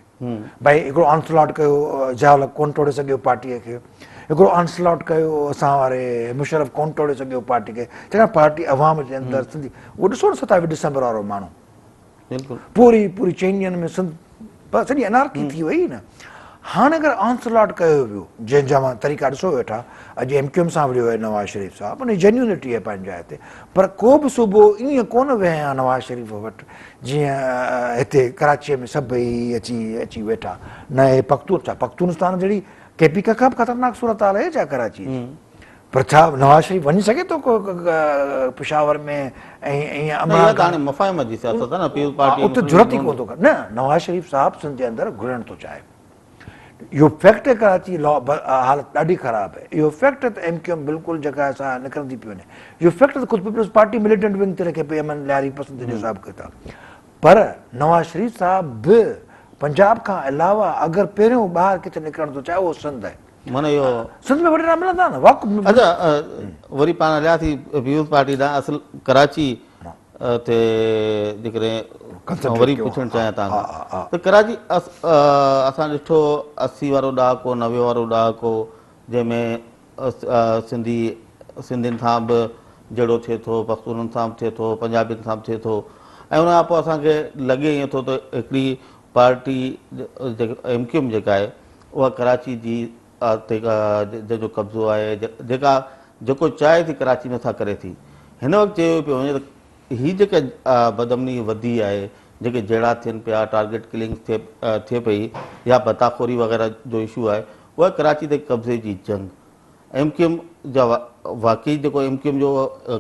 ڀائي هڪڙو آنسلاٽ ڪيو ضياء الحق ڪونه ٽوڙي سگهيو پارٽيء کي، هڪڙو آنسلاٽ ڪيو اسان واري مشرف ڪونه ٽوڙي سگهيو پارٽي کي، ڇاڪاڻ پارٽي عوام جي اندر سنڌي اهو ڏسو نه 27 ڊسمبر وارو ماڻهو بلڪل پوري پوري چئن ڏينهن ۾ سنڌ سڄي انارڪي ٿي وئي نه. هاڻي اگر آنسلاٽ ڪيو ويو جنهن جا مان طريقا ڏسو ويٺا اڄ ايم ڪيو ايم سان وڙهيو آهي نواز شريف صاحب ان جي جينيونٽي آهي پنهنجي جاء تي پر ڪو به صوبو ائين ڪونه ويهي ها نواز شريف وٽ جيئن هتي ڪراچيء ۾ سڀئي اچي اچي ويٺا نه هي پختون ڇا پختونستان جهڙي ڪي پي ڪي کان به خطرناڪ صورتحال آهي ڇا ڪراچيء جي پر ڇا نواز شريف وڃي سگهي ٿو پشاور ۾ ۽ ائين عمران خان هاڻي مفاهمت جي سياست آهي نه پيپلز پارٽي اتي جرئت ئي ڪونه ٿو ڪري نه نواز شريف صاحب سنڌ جي اندر گهڙڻ ٿو چاهي اهو فيڪٽ آهي ڪراچي لا حالت ڏاڍي خراب آهي اهو فيڪٽ آهي ته ايم ڪيو ايم بلڪل جيڪا آهي سا نڪرندي پئي وڃي اهو فيڪٽ آهي ته خود پيپلز پارٽي مليٽنٽ ونگ تي رکي پئي امن لياري پسند جو حساب ڪتاب پر نواز شريف صاحب به پنجاب کان علاوه اگر پهريون ٻاهر ڪٿي نڪرڻ ٿو چاهي اهو سنڌ آهي معنی اهو سنڌ ۾ وڏيرا ملندا نه واڪ اچا وري پاڻ هلياسين پيپلز پارٽي ڏانهن اصل ڪراچي تي جيڪڏهن وري پڇڻ چاهيان توهان کان ته ڪراچي اسان ڏٺو 80 وارو ڏهاڪو 90 وارو ڏهاڪو جنهن ۾ سنڌي سنڌين سان به جهيڙو ٿئي ٿو پختونن سان به ٿئي ٿو پنجابين سان به ٿئي ٿو ۽ ان کان پوء اسان کي لڳي ائين ٿو ته هڪڙي پارٽي ايم ڪيو ايم جيڪا آهي اها ڪراچي جي تي جنهن جو قبضو آهي جيڪا جيڪو چاهي ٿي ڪراچي ۾ سا ڪري ٿي هن وقت چيو پيو وڃي ته هي جيڪا بدامني وڌي آهي جيڪي جهيڙا ٿين پيا ٽارگيٽ ڪلنگ ٿئي پئي يا ڀتاخوري وغيره جو اشو آهي اها ڪراچي تي قبضي جي جنگ ايم ڪيو ايم جا واقعي جيڪو ايم ڪيو ايم جو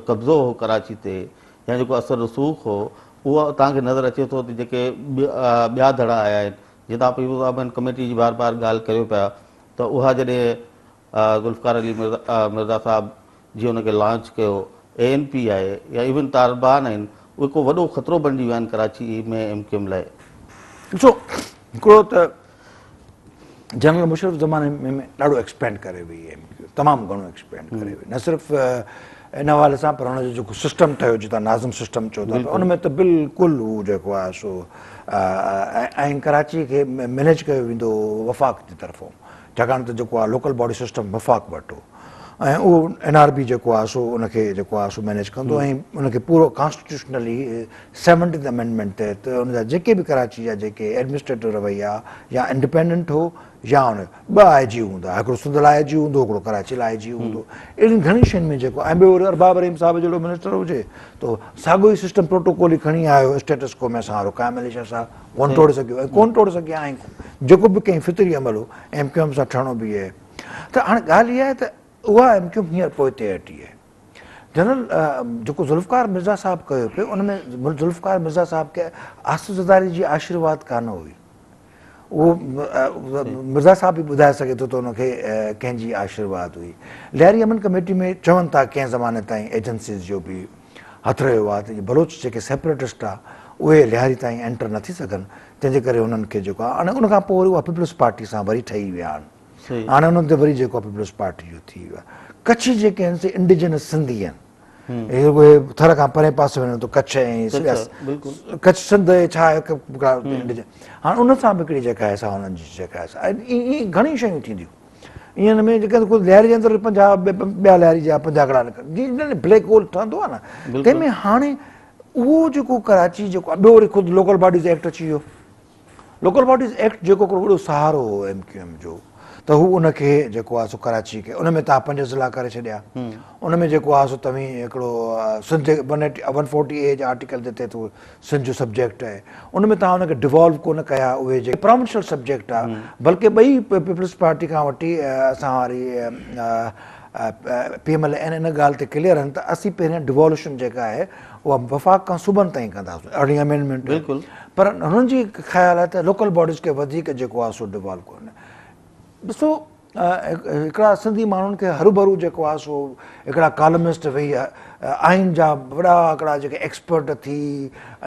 قبضو هو ڪراچي تي يا جيڪو اثر رسوخ هو اهو توهان کي نظر اچي ٿو ته جيڪي ٻيا ڌڙا آيا آهن جيئن توهان پيپلز عوامي ڪميٽي جي بار بار ڳالهه ڪريو پيا ته اها جڏهن ذوالفقار علي مرزا صاحب جي ان کي لانچ ڪيو اي اين پي آهي يا ايون طالبان آهن اهي ڪو وڏو خطرو بڻجي ويا آهن ڪراچي ۾ ايم ڪيو ايم لاء. ڏسو هڪڙو ته جنرل مشرف زماني ۾ ڏاڍو ايڪسپينڊ ڪري وئي ايم ڪيو تمام گهڻو ايڪسپينڊ ڪري وئي نه صرف ان حوالي سان پر ان جو جيڪو سسٽم ٺهيو جتان ناظم سسٽم چئو ٿا ان ۾ ته بلڪل هو جيڪو آهي سو ۽ ڪراچي کي مينيج ڪيو ويندو هو وفاق جي طرفون ڇاڪاڻ ته جيڪو آهي لوڪل باڊي سسٽم وفاق وٽ هو ۽ اهو اين آر بي جيڪو آهي سو ان کي جيڪو آهي سو مينيج ڪندو ۽ ان کي پورو ڪانسٽيٽيوشنلي سيونٽينٿ امينڊمينٽ تحت ان جا جيڪي به ڪراچي جا جيڪي ايڊمنسٽريٽو رويا يا انڊيپينڊنٽ هو يا ان ٻه آء جي هوندا هڪڙو سنڌ لاء آء جي هوندو هڪڙو ڪراچي لاء آء جي هوندو اهڙين گهڻين شين ۾ جيڪو ۽ ٻيو وري ارباب رحيم صاحب جهڙو منسٽر هجي ته ساڳيو ئي سسٽم پروٽوڪول ئي کڻي آيو اسٽيٽس ڪو ۾ اسان وارو قائم علي شاهه صاحب ڪونه ٽوڙي سگهيو ۽ ڪونه ٽوڙي سگهيا ۽ جيڪو به ڪنهن فطري عمل هو ايم ڪيو ايم سان ٺهڻو به آهي ته هاڻي ڳالهه اها آهي ته اها ايم ڪيو ايم هينئر پوئتي هٽي آهي. جنرل جيڪو ذوالفقار مرزا صاحب ڪيو پيو ان ۾ ذوالفقار مرزا صاحب کي آصف زرداري جي آشيرواد ڪانه هئي. اهو مرزا صاحب به ٻڌائي سگهي ٿو ته ان کي ڪنهن جي آشيرواد هئي. لياري امن ڪميٽي ۾ چون ٿا ڪنهن زماني تائين ايجنسيز جو به هٿ رهيو آهي ته بلوچ جيڪي سيپريٽسٽ آهي اهي لياري تائين اينٽر نه ٿي سگهن تنهن جي ڪري انهن کي جيڪو آهي هاڻي ان کان پوء وري اها پيپلز پارٽي سان وري ٺهي ويا آهن هاڻي انهن تي وري جيڪو آهي پيپلز پارٽي جو ٿي ويو آهي. ڪڇي جيڪي آهن سي انڊيجنس سنڌي آهن. اهي ٿر کان پرين پاسي وڃن ته ڪڇ ۽ ڪڇ سنڌ ڇا هاڻي ان سان به هڪڙي جيڪا آهي سا انهن جي جيڪا آهي سا ائين گهڻيون شيون ٿينديون ائين هن ۾ جيڪا لياري جي اندر 50 ٻيا لياري جا 50 هڪڙا نڪرن جيئن بليڪ هول ٺهندو آهي نه تنهن ۾ هاڻي اهو جيڪو ڪراچي جيڪو ٻيو وري خود لوڪل باڊيز ايڪٽ اچي ويو لوڪل باڊيز ايڪٽ جيڪو هڪڙو وڏو سهارو هو ايم ڪيو ايم جو ته هو ان کي جيڪو آهي سو ڪراچي کي ان ۾ تان 5 ضلع ڪري ڇڏيا ان ۾ جيڪو آهي سو توهين هڪڙو سنڌ جي ون فورٽي اي جي آرٽيڪل جي تحت سنڌ جو سبجيڪٽ آهي ان ۾ تان ان کي ڊيوالو ڪونه ڪيا اهي جيڪي پراونشل سبجيڪٽ آهي بلڪه ٻئي پيپلز پارٽي کان وٺي اسان واري پي ايم ايل اين ان ڳالهه تي ڪليئر آهن ته اسين پهريان ڊيوالوشن جيڪا آهي اها وفاق کان صوبن تائين ڪنداسون ارڙهين امينڊمينٽ بلڪل پر هنن جي خيال آهي ته لوڪل باڊيز کي وڌيڪ جيڪو آهي سو ڊيوالو ڪونه ڏسو هڪڙا سنڌي ماڻهن کي هروڀرو جيڪو آهي سو هڪڙا ڪالمسٽ ويهي آئين جا وڏا هڪڙا جيڪي ايڪسپرٽ ٿي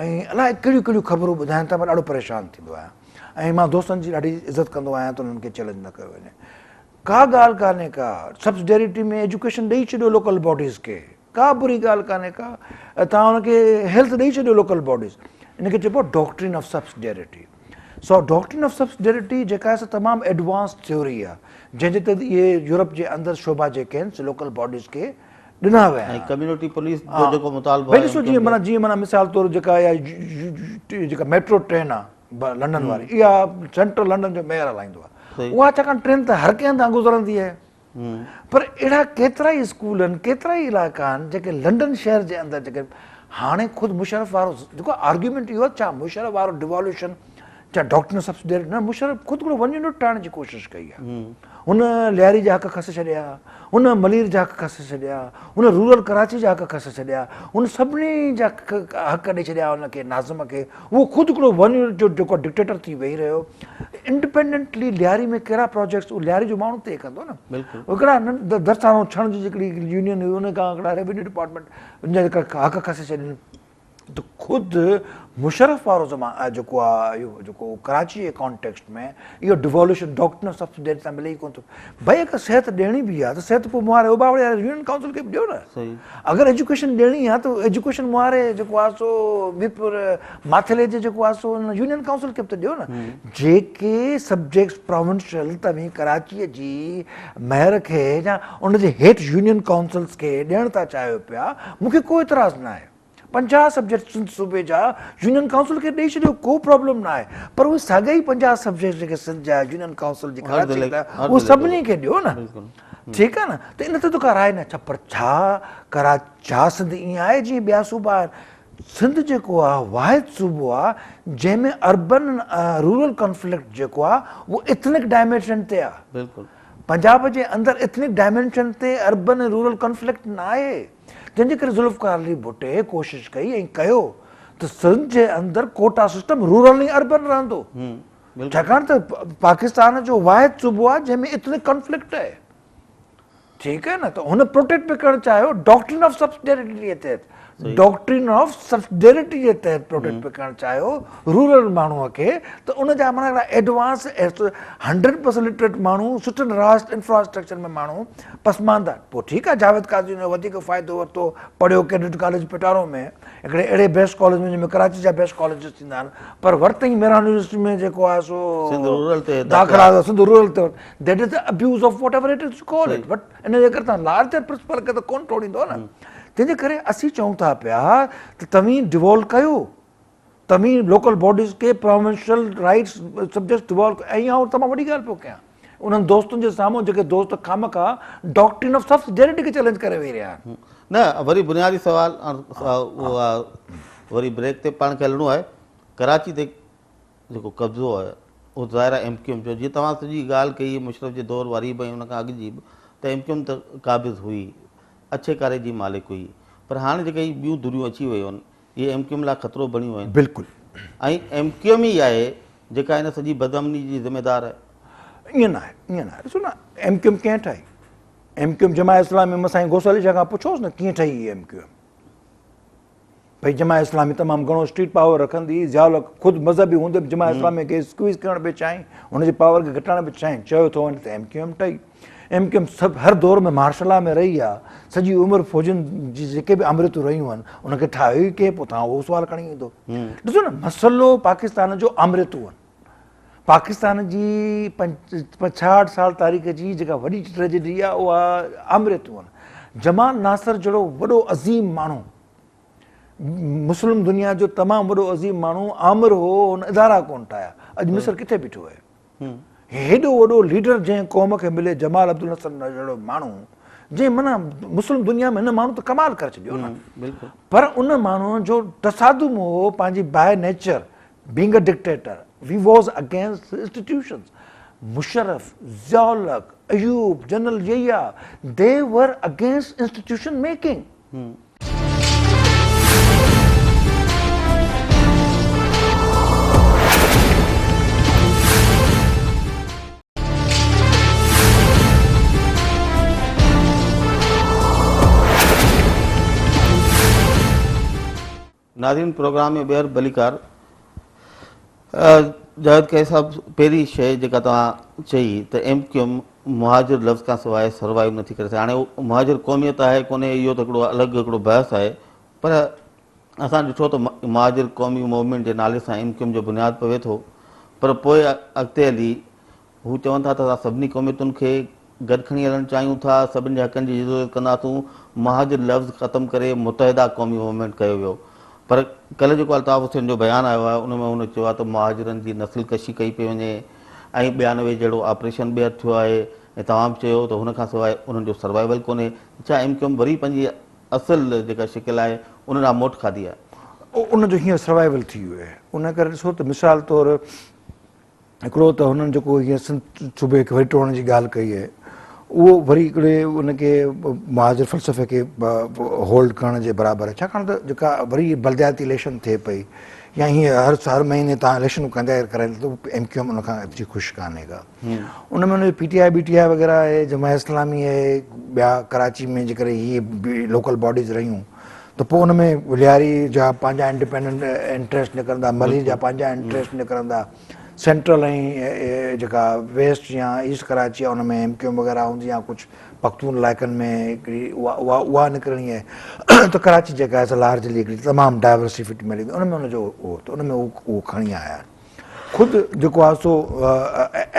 ۽ الائي ڪهڙيون ڪهڙيون خبرون ٻڌائن ٿا مان ڏاڍو پريشان ٿيندو آهيان ۽ مان دوستن جي ڏاڍي عزت ڪندو آهيان ته انهن کي چئلينج نه ڪيو وڃي ڪا ڳالهه ڪانهي ڪا سبسڊيريٽي ۾ ايجوڪيشن ڏئي ڇڏيو لوڪل باڊيز کي ڪا بري ڳالهه ڪانهي ڪا توهان ان کي هيلٿ ڏئي ڇڏيو لوڪل باڊيز ان کي چئبو آهي doctrine of سبسڊيريٽي so doctrine of سبسڊيريٽي جيڪا آهي سا تمام ايڊوانس ٿيوري آهي جنهن جي تحت اهي يورپ جي اندر شعبا جيڪي آهن سي لوڪل باڊيز کي ڏنا ويا ۽ ڪميونٽي پوليس جو جيڪو مطالبو آهي ڏسو جيئن معنيٰ جيئن معنيٰ مثال طور جيڪا اها جيڪا ميٽرو ٽرين آهي لنڊن واري اها سينٽرل لنڊن جو ميئر هلائيندو آهي اها ڇاڪاڻ ٽرين ته هر ڪنهن هنڌان گذرندي آهي پر اهڙا ڪيترا ئي اسڪول آهن ڪيترا ئي علائقا آهن جيڪي لنڊن شهر جي اندر جيڪي هاڻي خود مشرف وارو جيڪو آرگيومينٽ اهو ڇا مشرف وارو ڊيوالوشن ڇا ڊاڪٽرن سبسڊيري نه مشرف خود هڪڙو ون يونٽ ٺاهڻ جي ڪوشش ڪئي آهي هن لياري جا حق کسي ڇڏيا، هن ملير جا حق کسي ڇڏيا، هن رورل ڪراچي جا حق کسي ڇڏيا، هن سڀني جا حق ڏئي ڇڏيا هن کي ناظم کي، هو خود هڪڙو ون يونٽ جو جيڪو ڊڪٽيٽر ٿي ويهي رهيو. انڊپينڊنٽلي لياري ۾ ڪهڙا پراجيڪٽس اهو لياري جو ماڻهو طئي ڪندو نه. هڪڙا درساڻو ڇڻ جي جيڪڙي يونين هئي ان کان هڪڙا ريونيو ڊپارٽمينٽ ان جا جيڪا حق کسي ڇڏين. ته خود مشرف وارو زمانو جيڪو آ اهو جيڪو ڪراچي جي ڪانٽيڪسٽ ۾ اهو ڊيوالوشن ڊاڪٽرن آف سبسڊيري سان ملي ئي ڪونه ٿو. ڀئي اگر صحت ڏيڻي به آ ته صحت پوء مهاري اوٻاوڙي واري يونين ڪائونسل کي به ڏيو نه. اگر ايجوڪيشن ڏيڻي آ ته ايجوڪيشن مهاري جيڪو آ سو ميرپور ماٿيلي جي جيڪو آ سو ان يونين ڪائونسل کي به ته ڏيو نه. جيڪي سبجيڪٽس پراونشل توهين ڪراچي جي ميئر کي يا ان جي هيٺ يونين ڪائونسلز کي ڏيڻ ٿا چاهيو پيا مون کي ڪو اعتراض ناهي. 50 سبجيڪٽ سنڌ صوبي جا يونين ڪائونسل کي ڏئي ڇڏيو ڪو پرابلم نه آهي پر اهي ساڳيا ئي 50 سبجيڪٽ جيڪي سنڌ جا يونين ڪائونسل جي ڪراچي جا اهي سڀني کي ڏيو نه ٺيڪ آهي نه ته ان تي ته ڪا راء نه ڇا پر ڇا ڪرا ڇا سنڌ ائين آهي جيئن ٻيا صوبا آهن سنڌ جيڪو آهي واحد صوبو آهي جنهن ۾ اربن رورل ڪانفلڪٽ جيڪو آهي اهو ايٿنڪ ڊائمينشن تي آهي بلڪل پنجاب جي اندر ايٿنڪ ڊائمينشن تي اربن رورل ڪانفلڪٽ نه آهي جنهن جي ڪري ذوالفقار علي ڀٽي ڪوشش ڪئي ۽ ڪيو ته سنڌ جي اندر ڪوٽا سسٽم رورل ۽ اربن رهندو ڇاڪاڻ ته پاڪستان جو واحد صوبو آهي جنهن ۾ ايٿنڪ ڪانفلڪٽ آهي ٺيڪ آهي نه ته هن پروٽيڪٽ به ڪرڻ چاهيو ڊاڪٽرين آف سبسڊيرٽي جي تحت ڊاڪٽرين آف سبسڊيرٽي جي تحت پروٽيڪٽ به ڪرڻ چاهيو رورل ماڻهو کي ته ان جا معنيٰ ايڊوانس 100% لٽريٽ ماڻهو سٺن راسٽ انفراسٽرڪچر ۾ ماڻهو پسمانده، پوء ٺيڪ آهي جاويد قاضي ان جو وڌيڪ فائدو ورتو، پڙهيو ڪيڊٽ ڪاليج پيٽارو ۾، هڪڙي اهڙي بيسٽ ڪاليج ۾ جنهن ۾ ڪراچي جا بيسٽ ڪاليجز ٿيندا آهن، پر ورتئين ميران يونيورسٽي ۾ جيڪو آهي سو سنڌ رورل تي داخلا سنڌ رورل تي that is the abuse of whatever it is call it but ان جي ڪري توهان لارجر پرنسپل کي ته ڪونه ٽوڙيندو نه تنهن جي ڪري اسين چئون ٿا پيا ته توهين ڊيوالو ڪيو توهين لوڪل باڊيز کي پراونشل رائيٽس سبجيڪٽس ڊيوالو ۽ آئون تمام وڏي ڳالهه پيو ڪيان انهن دوستن جي سامهون جيڪي دوست خامخواه ڊاڪٽرين آف سبسڊيرٽي کي چئلينج ڪري ويهي رهيا آهن. نه وري بنيادي سوال وري بريڪ تي پاڻ کي هلڻو آهي ڪراچي تي جيڪو قبضو آهي اهو ظاهر آهي ايم ڪيو ايم جو جيئن توهان سڄي ڳالهه ڪئي مشرف جي دور واري به ۽ ان کان اڳ جي به ته ايم ڪيو ايم ته قابض هئي اڇي ڪاري جي مالڪ هئي پر هاڻي جيڪي هي ٻيون ڌريون اچي ويون آهن اهي ايم ڪيو ايم لاء خطرو بڻيون آهن. بلڪل. ۽ ايم ڪيو ايم ئي آهي جيڪا ان سڄي بدامني جي ذميدار آهي. ائين ناهي ائين ناهي ڏسو نه ايم ڪيو ايم ڪنهن ٺاهي؟ M Q M Jamaat Islami مان سائين غوث علي شاهه کان پڇوس نه ڪيئن ٺهي هي ايم ڪيو ايم؟ ڀئي جماعت اسلامي تمام گهڻو اسٽريٽ پاور رکندي هئي، ضياء الحق خود مذهبي هوندي به جماعت اسلامي کي اسڪويز ڪرڻ پئي چاهين، هن جي پاور کي گهٽائڻ پئي چاهين، چيو ٿو وڃي ته ايم ڪيو ايم ٺهي. ايم ڪيو ايم سڀ هر دور ۾ مارشل لا ۾ رهي آ، سڄي عمر فوجين جي جيڪي به آمريتون رهيون آهن ان کي ٺاهيو ئي ڪنهن پوء توهان اهو سوال کڻي ايندو. ڏسو نه مسئلو پاڪستان جو آمريتون آهن. پاڪستان جي 65 سال تاريخ جي جيڪا وڏي ٽريجڊي آ اها آمريتون آهن. جمال ناصر جهڙو وڏو عظيم ماڻهو مسلم دنيا جو تمام وڏو عظيم ماڻهو آمر هو هن ادارا ڪونه ٺاهيا اڄ مصر ڪٿي بيٺو آهي. هيڏو وڏو ليڊر جنهن قوم کي ملي جمال عبدالناصر جهڙو ماڻهو جنهن معنيٰ مسلم دنيا ۾ هن ماڻهو ته ڪمال ڪري ڇڏيو نه پر ان ماڻهو جو تصادم هو پنهنجي by nature being a dictator he was against institutions Musharraf Zia ul Haq Ayub general Yahya they were against institution making. ناظرين پروگرام ۾ ٻيهر ڀليڪار جاويد قيس صاحب پهرين شيء جيڪا توهان چئي ته ايم ڪيو ايم مهاجر لفظ کان سواء سروائيو نٿي ڪري سگهي هاڻي مهاجر قوميت آهي ڪونهي اهو ته هڪڙو الڳ هڪڙو بحث آهي پر اسان ڏٺو ته مهاجر قومي موومينٽ جي نالي سان ايم ڪيو ايم جو بنياد پوي ٿو پر پوء اڳتي هلي هو چون ٿا ته اسان سڀني قوميتن کي گڏ کڻي هلڻ چاهيون ٿا، سڀني جي حقن جي جدوجهد ڪنداسون، مهاجر لفظ ختم ڪري متحده قومي موومينٽ ڪيو ويو پر ڪلهه جيڪو الطاف حسين جو بيان آيو آهي ان ۾ هن چيو آهي ته مهاجرن جي نسل ڪشي ڪئي پئي وڃي ۽ 92 جهڙو آپريشن ٻيهر ٿيو آهي ۽ توهان به چيو ته هن کان سواء انهن جو سروائيول ڪونهي، ڇا ايم ڪيو ايم وري پنهنجي اصل جيڪا شڪل آهي ان ڏانهن موٽ کاڌي آهي؟ ان جو هينئر سروائيول ٿي ويو آهي ان ڪري ڏسو ته مثال طور هڪڙو ته هنن جيڪو هينئر سنڌ صوبي کي وري ٽوڙڻ جي ڳالهه ڪئي آهي اهو وري هڪڙي ان کي مهاجر فلسفي کي هولڊ ڪرڻ جي برابر آهي ڇاڪاڻ ته جيڪا وري بلدياتي اليڪشن ٿئي پئي يا هيئن هر هر مهيني تان اليڪشن ڪندا ڪرائيندا ته ايم ڪيو ايم ان کان ايتري خوش ڪانهي ڪا ان ۾ ان جو P T I B T I وغيره آهي جماعت اسلامي آهي ٻيا ڪراچي ۾ جيڪڏهن هي لوڪل باڊيز رهيون ته پوء ان ۾ لياري جا پنهنجا انڊيپينڊنٽ انٽريسٽ نڪرندا، ملير جا پنهنجا انٽريسٽ نڪرندا، سينٽرل ۽ جيڪا ويسٽ يا ايسٽ ڪراچي آهي ان ۾ ايم ڪيو ايم وغيره هوندي يا ڪجهه پختون علائقن ۾ هڪڙي اها اها نڪرڻي آهي ته ڪراچي جيڪا آهي سا لارجلي هڪڙي تمام ڊائورسيفٽ ملي ان ۾ ان جو هو ته ان ۾ اهو کڻي آيا آهن. خود جيڪو آهي سو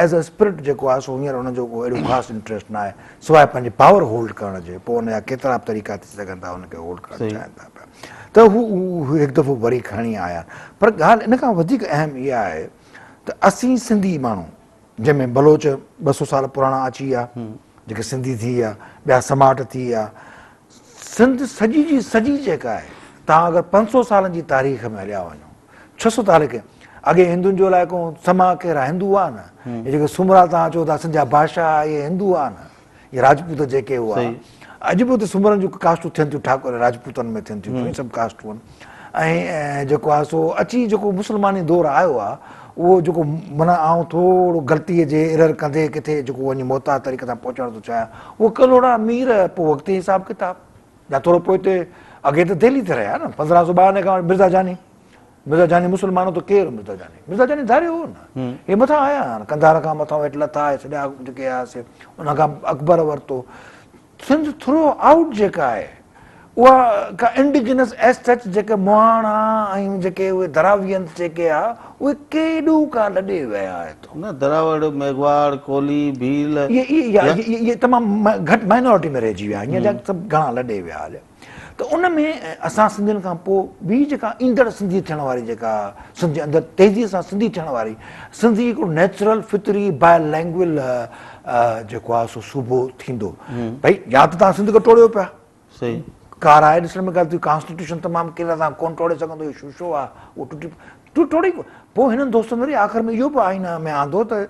ايز اي اسپرٽ جيڪو آهي سو هينئر ان جو ڪو اهڙو خاص انٽريسٽ نه آهي سواء پنهنجي پاور هولڊ ڪرڻ جي پوء ان جا ڪيترا به طريقا ٿي سگهن ٿا ان کي هولڊ ڪرڻ چاهين ٿا پيا ته هو هڪ دفعو وري کڻي آيا پر ڳالهه ان کان وڌيڪ اهم اها آهي ته اسين سنڌي ماڻهو جنهن ۾ بلوچ 200 سال پراڻا اچي ويا جيڪي سنڌي ٿي ويا ٻيا سماٽ ٿي ويا سنڌ سڄي جي سڄي جيڪا آهي توهان اگر 500 سالن جي تاريخ ۾ هليا وڃو 600 تاريخ اڳي هندن جو علائقو هو، سما ڪهڙا هندو هئا نه، هي جيڪي سومرا توهان چئو ٿا سنڌ جا بادشاهه اهي هندو هئا نه، اهي راجپوت جيڪي هئا، اڄ به اتي سومرن جون ڪاسٽون ٿين ٿيون، ٺاڪر راجپوتن ۾ ٿين ٿيون، سڀ ڪاسٽون آهن ۽ جيڪو آهي سو اچي جيڪو مسلماني دور آيو آهي اهو جيڪو معنيٰ آئون ٿورو غلطي جي ايرر ڪندي ڪٿي جيڪو وڃي محتاط طريقي سان پهچڻ ٿو چاهيان اهو ڪلهوڙا مير پوء وقتي حساب ڪتاب يا ٿورو پوئتي اڳي ته دهلي تي رهيا نه 1592 کان مرزا جاني مرزا جاني مسلمان هو ته ڪير مرزا جاني مرزا جاني ڌاريو هو نه هي مٿان آيا آهن قنڌار کان مٿان هيٺ لٿا هي سڄا جيڪي آيا سي ان کان اڪبر ورتو سنڌ ٿرو آئوٽ جيڪا آهي اها ڪا انڊيجنس ايز سچ جيڪي مهاڻا ۽ جيڪي اهي دراوينس جيڪي آ اهي ڪيڏو ڪا لڏي ويا هتو نه دراوڙ ميگهواڙ ڪولهي ڀيل اهي اهي تمام گهٽ مائنورٽي ۾ رهجي ويا هينئر جا سڀ گهڻا لڏي ويا هليا ته ان ۾ اسان سنڌين کان پوء ٻي جيڪا ايندڙ سنڌي ٿيڻ واري جيڪا سنڌ جي اندر تيزي سان سنڌي ٿيڻ واري سنڌي هڪڙو نيچرل فطري باء لينگوئل جيڪو آهي سو صوبو ٿيندو ڀئي يا ته توهان سنڌ کي ٽوڙيو پيا ڪار آهي ڏسڻ ۾ ڳالهه ٿي ڪانسٽيٽيوشن تمام ڪير توهان ڪون ٽوڙي سگهندو اهو شوشو آهي اهو ٽٽي ٽوڙي پوء هنن دوستن وري آخر ۾ اهو به آئين ۾ آندو ته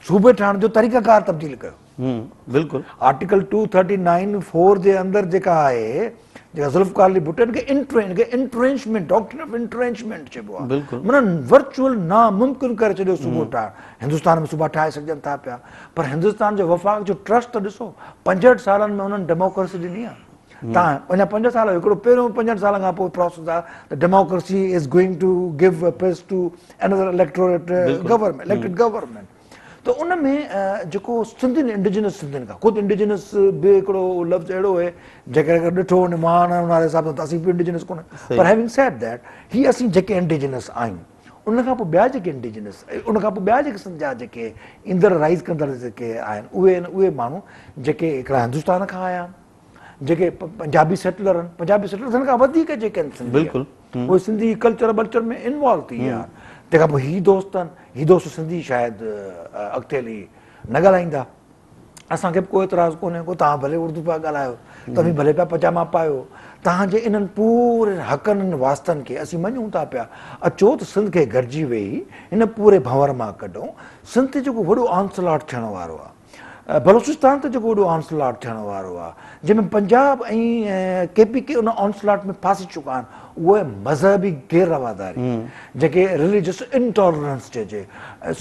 صوبي ٺاهڻ جو طريقه ڪار تبديل ڪيو. بلڪل. آرٽيڪل 239 4 جي اندر جيڪا آهي جيڪا ذوالفقار علي ڀٽو ان کي ان کي انٽرينچمينٽ ڊاڪٽرين آف انٽرينچمينٽ چئبو آهي. بلڪل. معنيٰ ورچوئل ناممڪن ڪري ڇڏيو صوبو ٺاهڻ. هندستان ۾ صوبا ٺاهي سگهجن ٿا پيا پر هندستان جو وفاق جو ٽرسٽ ته ڏسو 65 سالن ۾ انهن ڊيموڪريسي ڏني آهي. تان اڃا 5 سال هڪڙو پهريون 65 سالن کان پوء پراسيس آهي ته democracy is going to give peace to another electorate government elected government ته ان ۾ جيڪو سنڌين انڊيجنس سنڌين کان خود انڊيجنس به هڪڙو لفظ اهڙو آهي جيڪڏهن اگر ڏٺو وڃي مهان واري حساب سان ته اسين به انڊيجنس ڪونه پر هيونگ سيڊ that هي اسين جيڪي انڊيجنس آهيون ان کان پوء ٻيا جيڪي انڊيجنس ان کان پوء ٻيا جيڪي سنڌ جا جيڪي ايندڙ رائز ڪندڙ جيڪي آهن اهي آهن اهي ماڻهو جيڪي هڪڙا هندستان کان آيا آهن جيڪي پنجابي سيٽلر آهن پنجابي سيٽلر کان وڌيڪ جيڪي آهن سنڌي بلڪل اهي سنڌي ڪلچر ٻلچر ۾ انوالو ٿي ويا آهن تنهن کان پوء هي دوست آهن هي دوست سنڌي شايد اڳتي هلي نه ڳالهائيندا اسان کي به ڪو اعتراض ڪونهي ڪو توهان ڀلي اردو پيا ڳالهايو توهين ڀلي پيا پجاما پايو توهان جي انهن پورن حقن ۽ واسطن کي اسين مڃون ٿا پيا اچو ته سنڌ کي گڏجي ويهي هن پوري ڀنور مان ڪڍون سنڌ تي جيڪو وڏو آنسلاٽ ٿيڻ وارو آهي بلوچستان تي جيڪو وڏو آنسلاٽ ٿيڻ وارو آهي جنهن ۾ پنجاب ۽ ڪي پي ڪي ان آنسلاٽ ۾ ڦاسي چڪا آهن اهو آهي مذهبي غير رواداري جنهن کي رليجس انٽالرنس چئجي.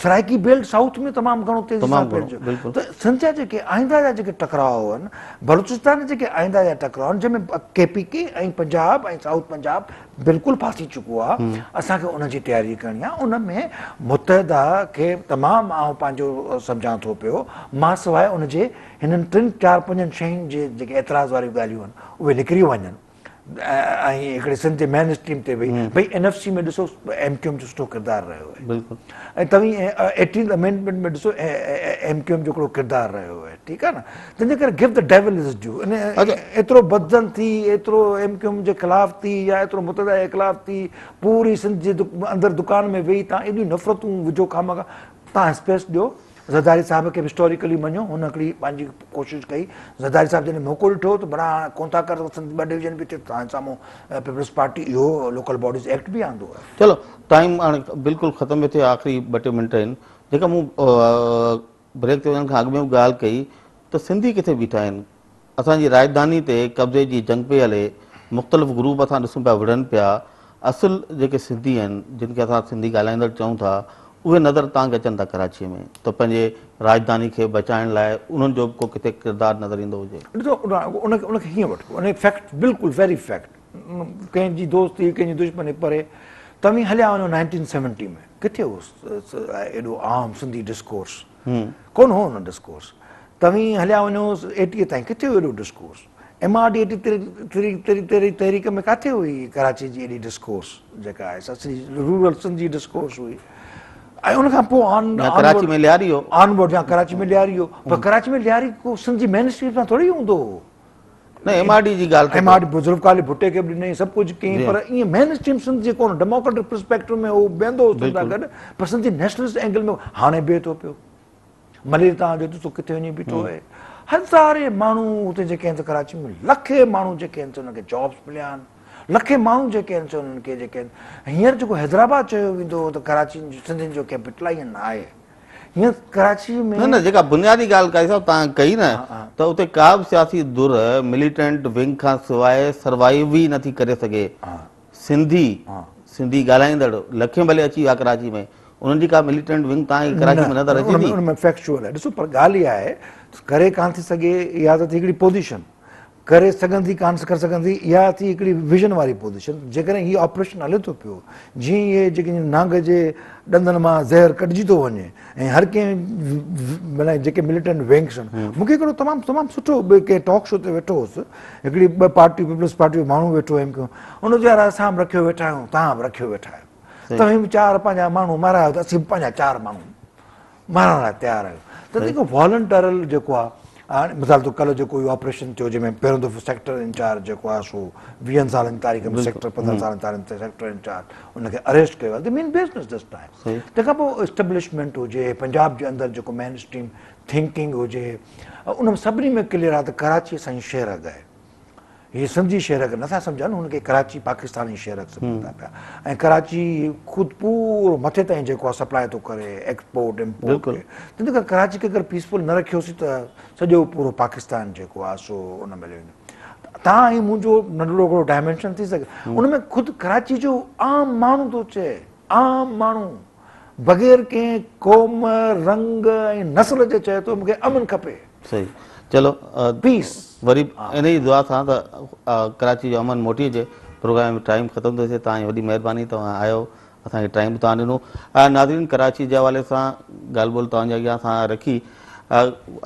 سرائيڪي بيلٽ سائوٿ ۾ تمام گهڻو تيزي سان ڦهلجيو ته سنڌ جا جيڪي آئنده جا جيڪي ٽڪراء آهن بلوچستان جا جيڪي آئنده جا ٽڪراء آهن جنهن ۾ K P K ۽ Punjab ۽ south Punjab بلڪل ڦاسي چڪو آهي اسان کي ان جي تياري ڪرڻي آهي ان ۾ متحده کي تمام آئون پنهنجو سمجهان ٿو پيو مان سواء ان جي هنن ٽن چار پنجن شين جي جيڪي اعتراض واريون ڳالهيون آهن اهي نڪري وڃن ۽ هڪڙي سنڌ جي مين اسٽريم تي وئي ڀئي اين ايف سي ۾ ڏسو ايم ڪيو ايم جو سٺو ڪردار رهيو آهي بلڪل ۽ توهين ايٽينٿ امينڊمينٽ ۾ ڏسو ايم ڪيو ايم جو هڪڙو ڪردار رهيو آهي ٺيڪ آهي نه تنهنجي ڪري give the devil his due ان ايترو بدظن ٿي ايترو ايم ڪيو ايم جي خلاف ٿي يا ايترو متحده جي خلاف ٿي پوري سنڌ جي اندر دڪان ۾ ويهي تان ايڏيون نفرتون وجهو خامخا تان اسپيس ڏيو زرداري صاحب کي به هسٽاريڪلي مڃو هن هڪڙي پنهنجي ڪوشش ڪئي زرداري صاحب جڏهن موقعو ڏٺو ته بڙا هاڻ ڪون ٿا ڪر سنڌ ٻه ڊويزن به ٿئي تان سامهون پيپلز پارٽي اهو لوڪل باڊيز ايڪٽ به آندو آهي. چلو ٽائيم هاڻي بلڪل ختم پيو ٿئي آخري ٻه ٽي منٽ آهن جيڪا مون بريڪ تي وڃڻ کان اڳ ۾ به ڳالهه ڪئي ته سنڌي ڪٿي بيٺا آهن اسان جي راڄڌاني تي قبضي جي جنگ پئي هلي، مختلف گروپ اسان ڏسون پيا وڙهن پيا، اصل جيڪي سنڌي آهن جن کي اسان سنڌي ڳالهائيندڙ چئون ٿا اهي نظر تان کي اچن ٿا ڪراچي ۾ ته پنهنجي راڄڌاني کي بچائڻ لاء انهن جو به ڪو ڪٿي ڪردار نظر ايندو هجي. ڏسو ان کي ان کي هيئن وٺبو ان فيڪٽ بلڪل ويري فيڪٽ ڪنهن جي دوستي ڪنهن جي دشمني پري توهين هليا وڃو نائنٽين سيونٽي ۾ ڪٿي هو ايڏو عام سنڌي ڊسڪورس ڪونه هو ان ڊسڪورس. توهين هليا وڃو ايٽيء تائين ڪٿي هيو ايڏو discourse? M R D eighty three three تحريڪ ۾ ڪاٿي هئي ڪراچي جي ايڏي ڊسڪورس جيڪا آهي سا سڄي رورل سنڌ جي ڊسڪورس هئي ۽ ان کان پوء آن يا ڪراچي ۾ لياري هو. آن بورڊ يا ڪراچي ۾ لياري هو پر ڪراچي ۾ لياري ڪو سنڌ جي مين اسٽريم سان ٿوري هوندو هو. نه ايم آر ڊي جي ڳالهه M R D Zulfiqar Ali Bhutto کي به ڏنائين سڀ ڪجهه ڪيائين پر ائين مين اسٽريم سنڌ جي ڪونه ڊيموڪريٽڪ پرسپيڪٽو ۾ هو بيهندو هو سنڌ سان گڏ پر سنڌ جي نيشنلسٽ اينگل ۾ هاڻي بيهي ٿو پيو ملير تان جو ڏسو ڪٿي وڃي بيٺو آهي هزارين ماڻهو هتي جيڪي آهن ڪراچي ۾ لکين ماڻهو جيڪي آهن انهن کي جابس مليا آهن لکين ماڻهو جيڪي آهن انهن کي جيڪي آهن هينئر جيڪو حيدرآباد چيو ويندو هو ته ڪراچي سنڌين جو ڪيپيٽل آهي ائين نه آهي هينئر ڪراچي ۾ نه نه جيڪا بنيادي ڳالهه قاضي صاحب توهان ڪئي نه ته اتي ڪا به سياسي ڌر مليٽنٽ ونگ کان سواء سروائيو ئي نٿي ڪري سگهي سنڌي سنڌي ڳالهائيندڙ لکين ڀلي اچي ويا ڪراچي ۾ انهن جي ڪا مليٽنٽ ونگ توهان کي ڪراچي ۾ نظر اچي ٿي؟ ان ۾ فيڪچوئل آهي ڏسو پر ڳالهه اها آهي ڪري ڪانه ٿي سگهي اها ته ٿي هڪڙي پوزيشن ڪري سگهندي ڪانه ڪري سگهندي اها ٿي هڪڙي ويزن واري پوزيشن جيڪڏهن هي آپريشن هلي ٿو پيو جيئن اهي جيڪي نانگ جي ڏندن مان زهر ڪڍجي ٿو وڃي ۽ هر ڪنهن معنيٰ جيڪي مليٽنٽ ونگس آهن مون کي هڪڙو تمام تمام سٺو ڪنهن ٽاڪ شو تي ويٺو هوس هڪڙي ٻه پارٽيون پيپلز پارٽي جو ماڻهو ويٺو ايم ڪيو ان چيو يار اسان به رکيو ويٺا آهيون توهان به رکيو ويٺا آهيو توهين به چار پنهنجا ماڻهو مارايو ته اسين به پنهنجا چار ماڻهو مارڻ لاء تيار آهيون ته جيڪو والنٽرل جيڪو آهي هاڻي مثال طور ڪلهه جيڪو اهو آپريشن ٿيو جنهن ۾ پهريون دفعو سيڪٽر انچارج جيڪو آهي سو ويهن سالن جي تاريخ ۾ سيڪٽر 15 سالن جي تاريخ ۾ سيڪٽر انچارج ان کي اريسٽ ڪيو آهي the main business this time تنهن کان پوء اسٽيبلشمينٽ هجي پنجاب جي اندر جيڪو مين اسٽريم ٿنڪنگ هجي ان سڀني ۾ ڪليئر آهي ته ڪراچي اسان جي شهر اڳ آهي. هي سنڌ جي شهرڪ نٿا سمجهن هن کي ڪراچي پاڪستان جي شهرڪ سمجهن ٿا پيا ۽ ڪراچي خود پورو مٿي تائين جيڪو آهي سپلاء ٿو ڪري ايڪسپورٽ امپورٽ کي تنهن ڪري ڪراچي کي اگر پيسفل نه رکيوسين ته سڄو پورو پاڪستان جيڪو آهي سو ان ۾ هليو ويندو تان ۽ منهنجو ننڍڙو هڪڙو ڊائمينشن ٿي سگهي ان ۾ خود ڪراچي جو عام ماڻهو ٿو چئي عام ماڻهو بغير ڪنهن قوم رنگ ۽ نسل جي چئي ٿو مونکي امن کپي. صحيح چلو پيس وري انهي دعا سان ته ڪراچي جو امن موٽي اچي. پروگرام ۾ ٽائيم ختم ٿو ٿئي توهان جي وڏي مهرباني توهان آيو اسان کي ٽائيم به توهان ڏنو. ناظرين ڪراچي جي حوالي سان ڳالهه ٻولهه توهان جي اڳيان اسان رکي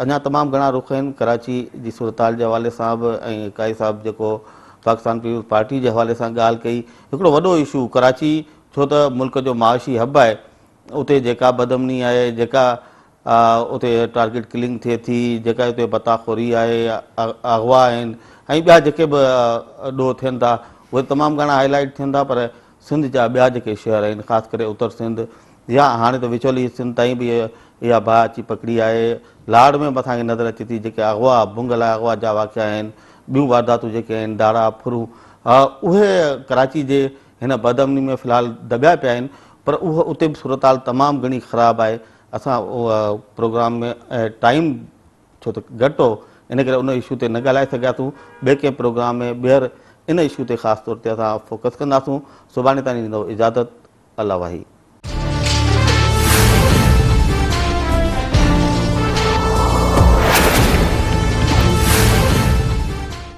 اڃا تمام گهڻا رخ آهن ڪراچي جي صورتحال جي حوالي سان به ۽ قائد صاحب جيڪو پاڪستان پيپلز پارٽي جي حوالي سان ڳالهه ڪئي هڪڙو وڏو اشو ڪراچي ڇو ته ملڪ جو معاشي حب آهي اتي جيڪا بدامني آهي جيڪا اتي ٽارگيٽ ڪلنگ ٿئي ٿي جيڪا اتي ڀتا خوري آهي اغوا آهن ۽ ٻيا جيڪي به ڏوهه ٿين ٿا اهي تمام گهڻا هائي لائيٽ ٿين ٿا پر سنڌ جا ٻيا جيڪي شهر آهن خاص ڪري اتر سنڌ يا هاڻي ته وچولي سنڌ تائين به اها باهه اچي پڪڙي آهي لاڙ ۾ به اسان کي نظر اچي ٿي جيڪي اغوا بنگلا اغوا جا واقعا آهن ٻيون وارداتون جيڪي آهن ڌاڙا ڦرون اهي ڪراچي جي هن بدامني ۾ في الحال دٻيا پيا آهن پر اهو اتي به صورتحال تمام گهڻي خراب آهي اسان پروگرام ۾ ٽائيم ڇو ته گهٽ هو ان ڪري ان اشو تي نه ڳالهائي سگهياسون ٻئي ڪنهن پروگرام ۾ ٻيهر ان اشو تي خاص طور تي اسان فوڪس ڪنداسون سڀاڻي تائين ڏيندو اجازت الله واهي.